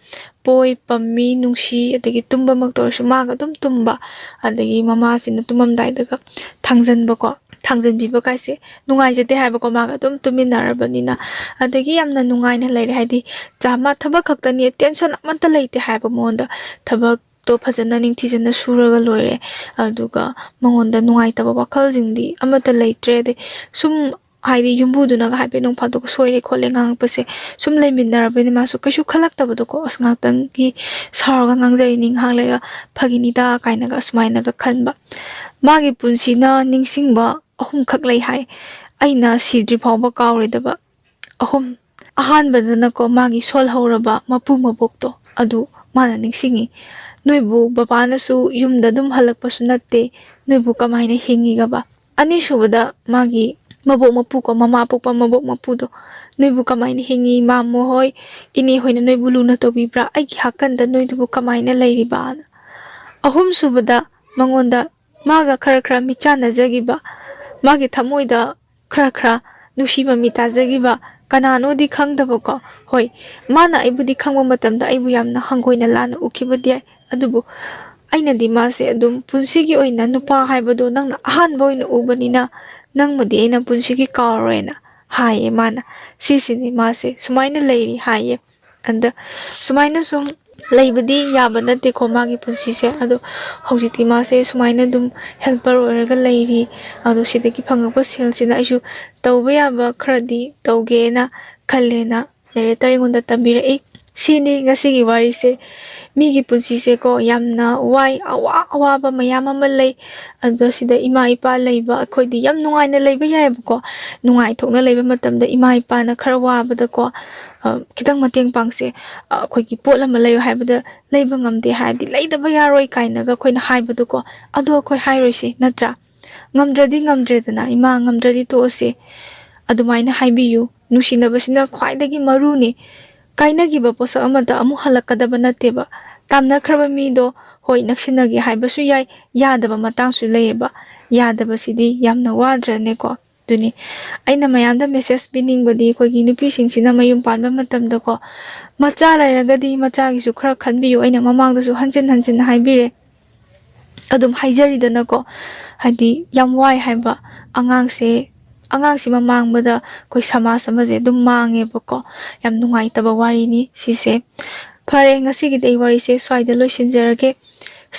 ꯄꯣꯏ ꯄꯝꯃꯤ, ꯅꯨꯡꯁꯤ, ꯑꯗꯒꯤ ꯇꯨꯝꯕꯃꯛꯇ ꯑꯣꯏꯔꯁꯨ ꯃꯥꯒ ꯑꯗꯨꯝ ꯇꯨꯝꯕ, ꯑꯗꯒꯤ ꯃꯃꯥꯁꯤꯅ ꯇꯨꯝꯃꯝꯗꯥꯏꯗꯒ ꯊꯥꯡꯖꯟꯕꯀꯣ, ꯊꯥꯡꯖꯟꯕꯤꯕ ꯀꯥꯏꯁꯦ ꯅꯨꯡꯉꯥꯏꯖꯗꯦ ꯍꯥꯏꯕꯀꯣ, ꯃꯥꯒ ꯑꯗꯨꯝ ꯇꯨꯝꯃꯤꯟꯅꯔꯕꯅꯤꯅ꯫ ꯑꯗꯒꯤ ꯌꯥꯝꯅ ꯅꯨꯡꯉꯥꯏꯅ ꯂꯩꯔꯦ, ꯍꯥꯏꯗꯤ ꯆꯥ-, ꯃꯥ ꯊꯕꯛ ꯈꯛꯇꯅꯤ, tension ꯑꯃꯠꯇ ꯂꯩꯇꯦ ꯍꯥꯏꯕ ꯃꯉꯣꯟꯗ꯫ ꯊꯕꯛꯇꯣ ꯐꯖꯅ ꯅꯤꯡꯊꯤꯖꯅ ꯁꯨꯔꯒ ꯂꯣꯏꯔꯦ, ꯑꯗꯨꯒ ꯃꯉꯣꯟꯗ ꯅꯨꯡꯉꯥꯏꯇꯕ ꯋꯥꯈꯜꯁꯤꯡꯗꯤ ꯑꯃꯠꯇ ꯂꯩꯇ꯭ꯔꯦ꯫ ꯑꯗꯩ ꯁꯨꯝ ꯍꯥꯏꯗꯤ ꯌꯨꯝꯕꯨꯗꯨꯅꯒ ꯍꯥꯏꯐꯦꯠ ꯅꯣꯡ ꯐꯥꯗꯣꯛ ꯁꯣꯏꯔꯦ ꯈꯣꯠꯂꯦ ꯉꯥꯡꯉꯛꯄꯁꯦ ꯁꯨꯝ ꯂꯩꯃꯤꯟꯅꯔꯕꯅꯤꯅ ꯃꯥꯁꯨ ꯀꯩꯁꯨ ꯈꯜꯂꯛꯇꯕꯗꯣꯀꯣ, "ꯑꯁ, ꯉꯥꯛꯇꯪꯒꯤ ꯁꯥꯎꯔꯒ ꯉꯥꯡꯖꯔꯤꯅꯤ, ꯉꯥꯏꯍꯥꯛ ꯂꯩꯔꯒ ꯐꯒꯤꯅꯤꯗ" ꯀꯥꯏꯅꯒ ꯑꯁꯨꯃꯥꯏꯅꯒ ꯈꯟꯕ꯫ ꯃꯥꯒꯤ ꯄꯨꯟꯁꯤꯅ ꯅꯤꯡꯁꯤꯡꯕ ꯑꯍꯨꯝꯈꯛ ꯂꯩ ꯍꯥꯏ, ꯑꯩꯅ ꯁꯤꯗ꯭ꯔꯤ ꯐꯥꯎꯕ ꯀꯥꯎꯔꯣꯏꯗꯕ ꯑꯍꯨꯝ꯫ ꯑꯍꯥꯟꯕꯗꯅꯀꯣ, ꯃꯥꯒꯤ ꯁꯣꯜꯍꯧꯔꯕ ꯃꯄꯨ ꯃꯕꯣꯛꯇꯣ ꯑꯗꯨ ꯃꯥꯅ ꯅꯤꯡꯁꯤꯡꯉꯤ꯫ "ꯅꯣꯏꯕꯨ ꯕꯕꯥꯅꯁꯨ ꯌꯨꯝꯗ ꯑꯗꯨꯝ ꯍꯜꯂꯛꯄꯁꯨ ꯅꯠꯇꯦ, ꯅꯣꯏꯕꯨ ꯀꯃꯥꯏꯅ ꯍꯤꯡꯉꯤꯒꯕ?" ꯑꯅꯤꯁꯨꯕꯗ, ꯃꯥꯒꯤ ꯃꯕꯣꯛ ꯃꯄꯨꯀꯣ, ꯃꯃꯥ ꯄꯣꯛꯄ ꯃꯕꯣꯛ ꯃꯄꯨꯗꯣ, "ꯅꯣꯏꯕꯨ ꯀꯃꯥꯏꯅ ꯍꯤꯡꯉꯤ, ꯃꯥꯃꯣ ꯍꯣꯏ, ꯏꯅꯦ ꯍꯣꯏꯅ ꯅꯣꯏꯕꯨ ꯂꯨꯅ ꯇꯧꯕꯤꯕ꯭ꯔꯥ? ꯑꯩꯒꯤ ꯍꯥꯀꯟꯗ ꯅꯣꯏꯗꯨꯕꯨ ꯀꯃꯥꯏꯅ ꯂꯩꯔꯤꯕ?" ꯑꯍꯨꯝꯁꯨꯕꯗ, ꯃꯉꯣꯟꯗ ꯃꯥꯒ ꯈꯔ ꯈꯔ ꯃꯤꯆꯥꯟꯅꯖꯈꯤꯕ, ꯃꯥꯒꯤ ꯊꯃꯣꯏꯗ ꯈꯔ ꯈꯔ ꯅꯨꯡꯁꯤ ꯃꯃꯤ ꯇꯥꯖꯈꯤꯕ ꯀꯅꯥꯅꯣꯗꯤ ꯈꯪꯗꯕꯀꯣ꯫ ꯍꯣꯏ, ꯃꯥꯅ ꯑꯩꯕꯨꯗꯤ ꯈꯪꯕ ꯃꯇꯝꯗ ꯑꯩꯕꯨ ꯌꯥꯝꯅ ꯍꯪꯒꯣꯏꯅ ꯂꯥꯟꯅ ꯎꯈꯤꯕꯗꯤ ꯌꯥꯏ, ꯑꯗꯨꯕꯨ ꯑꯩꯅꯗꯤ ꯃꯥꯁꯦ ꯑꯗꯨꯝ ꯄꯨꯟꯁꯤꯒꯤ ꯑꯣꯏꯅ ꯅꯨꯄꯥ ꯍꯥꯏꯕꯗꯣ ꯅꯪꯅ ꯑꯍꯥꯟꯕ ꯑꯣꯏꯅ ꯎꯕꯅꯤꯅ ꯅꯪꯕꯨꯗꯤ ꯑꯩꯅ ꯄꯨꯟꯁꯤꯒꯤ ꯀꯥꯎꯔꯣꯏꯅ ꯍꯥꯏꯌꯦ ꯃꯥꯅ꯫ ꯁꯤꯁꯤꯅꯤ ꯃꯥꯁꯦ ꯁꯨꯃꯥꯏꯅ ꯂꯩꯔꯤ ꯍꯥꯏꯌꯦ꯫ ꯑꯗ ꯁꯨꯃꯥꯏꯅ ꯁꯨꯝ ꯂꯩꯕꯗꯤ ꯌꯥꯕ ꯅꯠꯇꯦꯀꯣ ꯃꯥꯒꯤ ꯄꯨꯟꯁꯤꯁꯦ꯫ ꯑꯗꯣ ꯍꯧꯖꯤꯛꯇꯤ ꯃꯥꯁꯦ ꯁꯨꯃꯥꯏꯅ ꯑꯗꯨꯝ helper ꯑꯣꯏꯔꯒ ꯂꯩꯔꯤ꯫ ꯑꯗꯣ ꯁꯤꯗꯒꯤ ꯐꯪꯉꯛꯄ ꯁꯦꯜꯁꯤꯅ ꯑꯩꯁꯨ ꯇꯧꯕ ꯌꯥꯕ ꯈꯔꯗꯤ ꯇꯧꯒꯦꯅ ꯈꯜꯂꯦꯅ narrator ꯑꯩꯉꯣꯟꯗ ꯇꯝꯕꯤꯔꯛꯏ꯫ ꯁꯤꯅꯤ ꯉꯁꯤꯒꯤ ꯋꯥꯔꯤꯁꯦ꯫ ꯃꯤꯒꯤ ꯄꯨꯟꯁꯤꯁꯦꯀꯣ ꯌꯥꯝꯅ ꯋꯥꯏ, ꯑꯋꯥ ꯑꯋꯥꯕ ꯃꯌꯥꯝ ꯑꯃ ꯂꯩ꯫ ꯑꯗꯣ ꯁꯤꯗ ꯏꯃꯥ ꯏꯄꯥ ꯂꯩꯕ ꯑꯩꯈꯣꯏꯗꯤ ꯌꯥꯝ ꯅꯨꯡꯉꯥꯏꯅ ꯂꯩꯕ ꯌꯥꯏꯑꯕꯀꯣ꯫ ꯅꯨꯡꯉꯥꯏꯊꯣꯛꯅ ꯂꯩꯕ ꯃꯇꯝꯗ ꯏꯃꯥ ꯏꯄꯥꯅ ꯈꯔ ꯋꯥꯕꯗꯀꯣ, ꯑ, "ꯈꯤꯇꯪ ꯃꯇꯦꯡ ꯄꯥꯡꯁꯦ, ꯑ, ꯑꯩꯈꯣꯏꯒꯤ ꯄꯣꯠ ꯑꯃ ꯂꯩꯌꯨ" ꯍꯥꯏꯕꯗ ꯂꯩꯕ ꯉꯝꯗꯦ ꯍꯥꯏꯔꯗꯤ ꯂꯩꯗꯕ ꯌꯥꯔꯣꯏ ꯀꯥꯏꯅꯒ ꯑꯩꯈꯣꯏꯅ ꯍꯥꯏꯕꯗꯣꯀꯣ꯫ ꯑꯗꯣ ꯑꯩꯈꯣꯏ ꯍꯥꯏꯔꯣꯏꯁꯤ, ꯅꯠꯇ꯭ꯔꯥ? ꯉꯝꯗ꯭ꯔꯗꯤ ꯉꯝꯗ꯭ꯔꯦꯗꯅ, "ꯏꯃꯥ, ꯉꯝꯗ꯭ꯔꯗꯤ ꯇꯣꯛꯑꯁꯦ" ꯑꯗꯨꯃꯥꯏꯅ ꯍꯥꯏꯕꯤꯌꯨ꯫ ꯅꯨꯡꯁꯤꯅꯕꯁꯤꯅ ꯈ꯭ꯋꯥꯏꯗꯒꯤ ꯃꯔꯨꯅꯤ꯫ ꯀꯥꯏꯅꯈꯤꯕ ꯄꯣꯠꯁꯛ ꯑꯃꯗ ꯑꯃꯨꯛ ꯍꯜꯂꯛꯀꯗꯕ ꯅꯠꯇꯦꯕ꯫ ꯇꯥꯝꯅꯈ꯭ꯔꯕ ꯃꯤꯗꯣ, ꯍꯣꯏ, ꯅꯛꯁꯤꯟꯅꯒꯦ ꯍꯥꯏꯕꯁꯨ ꯌꯥꯏ, ꯌꯥꯗꯕ ꯃꯇꯥꯡꯁꯨ ꯂꯩꯌꯦꯕ꯫ ꯌꯥꯗꯕꯁꯤꯗꯤ ꯌꯥꯝꯅ ꯋꯥꯗ꯭ꯔꯅꯦꯀꯣ? ꯑꯗꯨꯅꯤ ꯑꯩꯅ ꯃꯌꯥꯝꯗ ꯃꯦꯁꯦꯖ ꯄꯤꯅꯤꯡꯕꯗꯤ, ꯑꯩꯈꯣꯏꯒꯤ ꯅꯨꯄꯤꯁꯤꯡꯁꯤꯅ ꯃꯌꯨꯝ ꯄꯥꯟꯕ ꯃꯇꯝꯗꯀꯣ, ꯃꯆꯥ ꯂꯩꯔꯒꯗꯤ ꯃꯆꯥꯒꯤꯁꯨ ꯈꯔ ꯈꯟꯕꯤꯌꯨ꯫ ꯑꯩꯅ ꯃꯃꯥꯡꯗꯁꯨ ꯍꯟꯖꯤꯟ ꯍꯟꯖꯤꯟ ꯍꯥꯏꯕꯤꯔꯦ꯫ ꯑꯗꯨꯝ ꯍꯥꯏꯖꯔꯤꯗꯅꯀꯣ, ꯍꯥꯏꯗꯤ ꯌꯥꯝ ꯋꯥꯏ ꯍꯥꯏꯕ꯫ ꯑꯉꯥꯡꯁꯦ, ꯑꯉꯥꯡꯁꯤꯃ ꯃꯥꯡꯕꯗ ꯑꯩꯈꯣꯏ ꯁꯃꯥꯖ ꯑꯃꯁꯦ ꯑꯗꯨꯝ ꯃꯥꯡꯉꯦꯕꯀꯣ꯫ ꯌꯥꯝ ꯅꯨꯡꯉꯥꯏꯇꯕ ꯋꯥꯔꯤꯅꯤ ꯁꯤꯁꯦ꯫ ꯐꯔꯦ, ꯉꯁꯤꯒꯤꯗꯤ ꯑꯩ ꯋꯥꯔꯤꯁꯦ ꯁ꯭ꯋꯥꯏꯗ ꯂꯣꯏꯁꯤꯟꯖꯔꯒꯦ꯫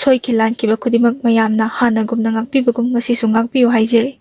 ꯁꯣꯏꯈꯤ ꯂꯥꯟꯈꯤꯕ ꯈꯨꯗꯤꯡꯃꯛ ꯃꯌꯥꯝꯅ ꯍꯥꯟꯅꯒꯨꯝꯅ ꯉꯥꯛꯄꯤꯕꯒꯨꯝ ꯉꯁꯤꯁꯨ ꯉꯥꯛꯄꯤꯌꯨ ꯍꯥꯏꯖꯔꯤ꯫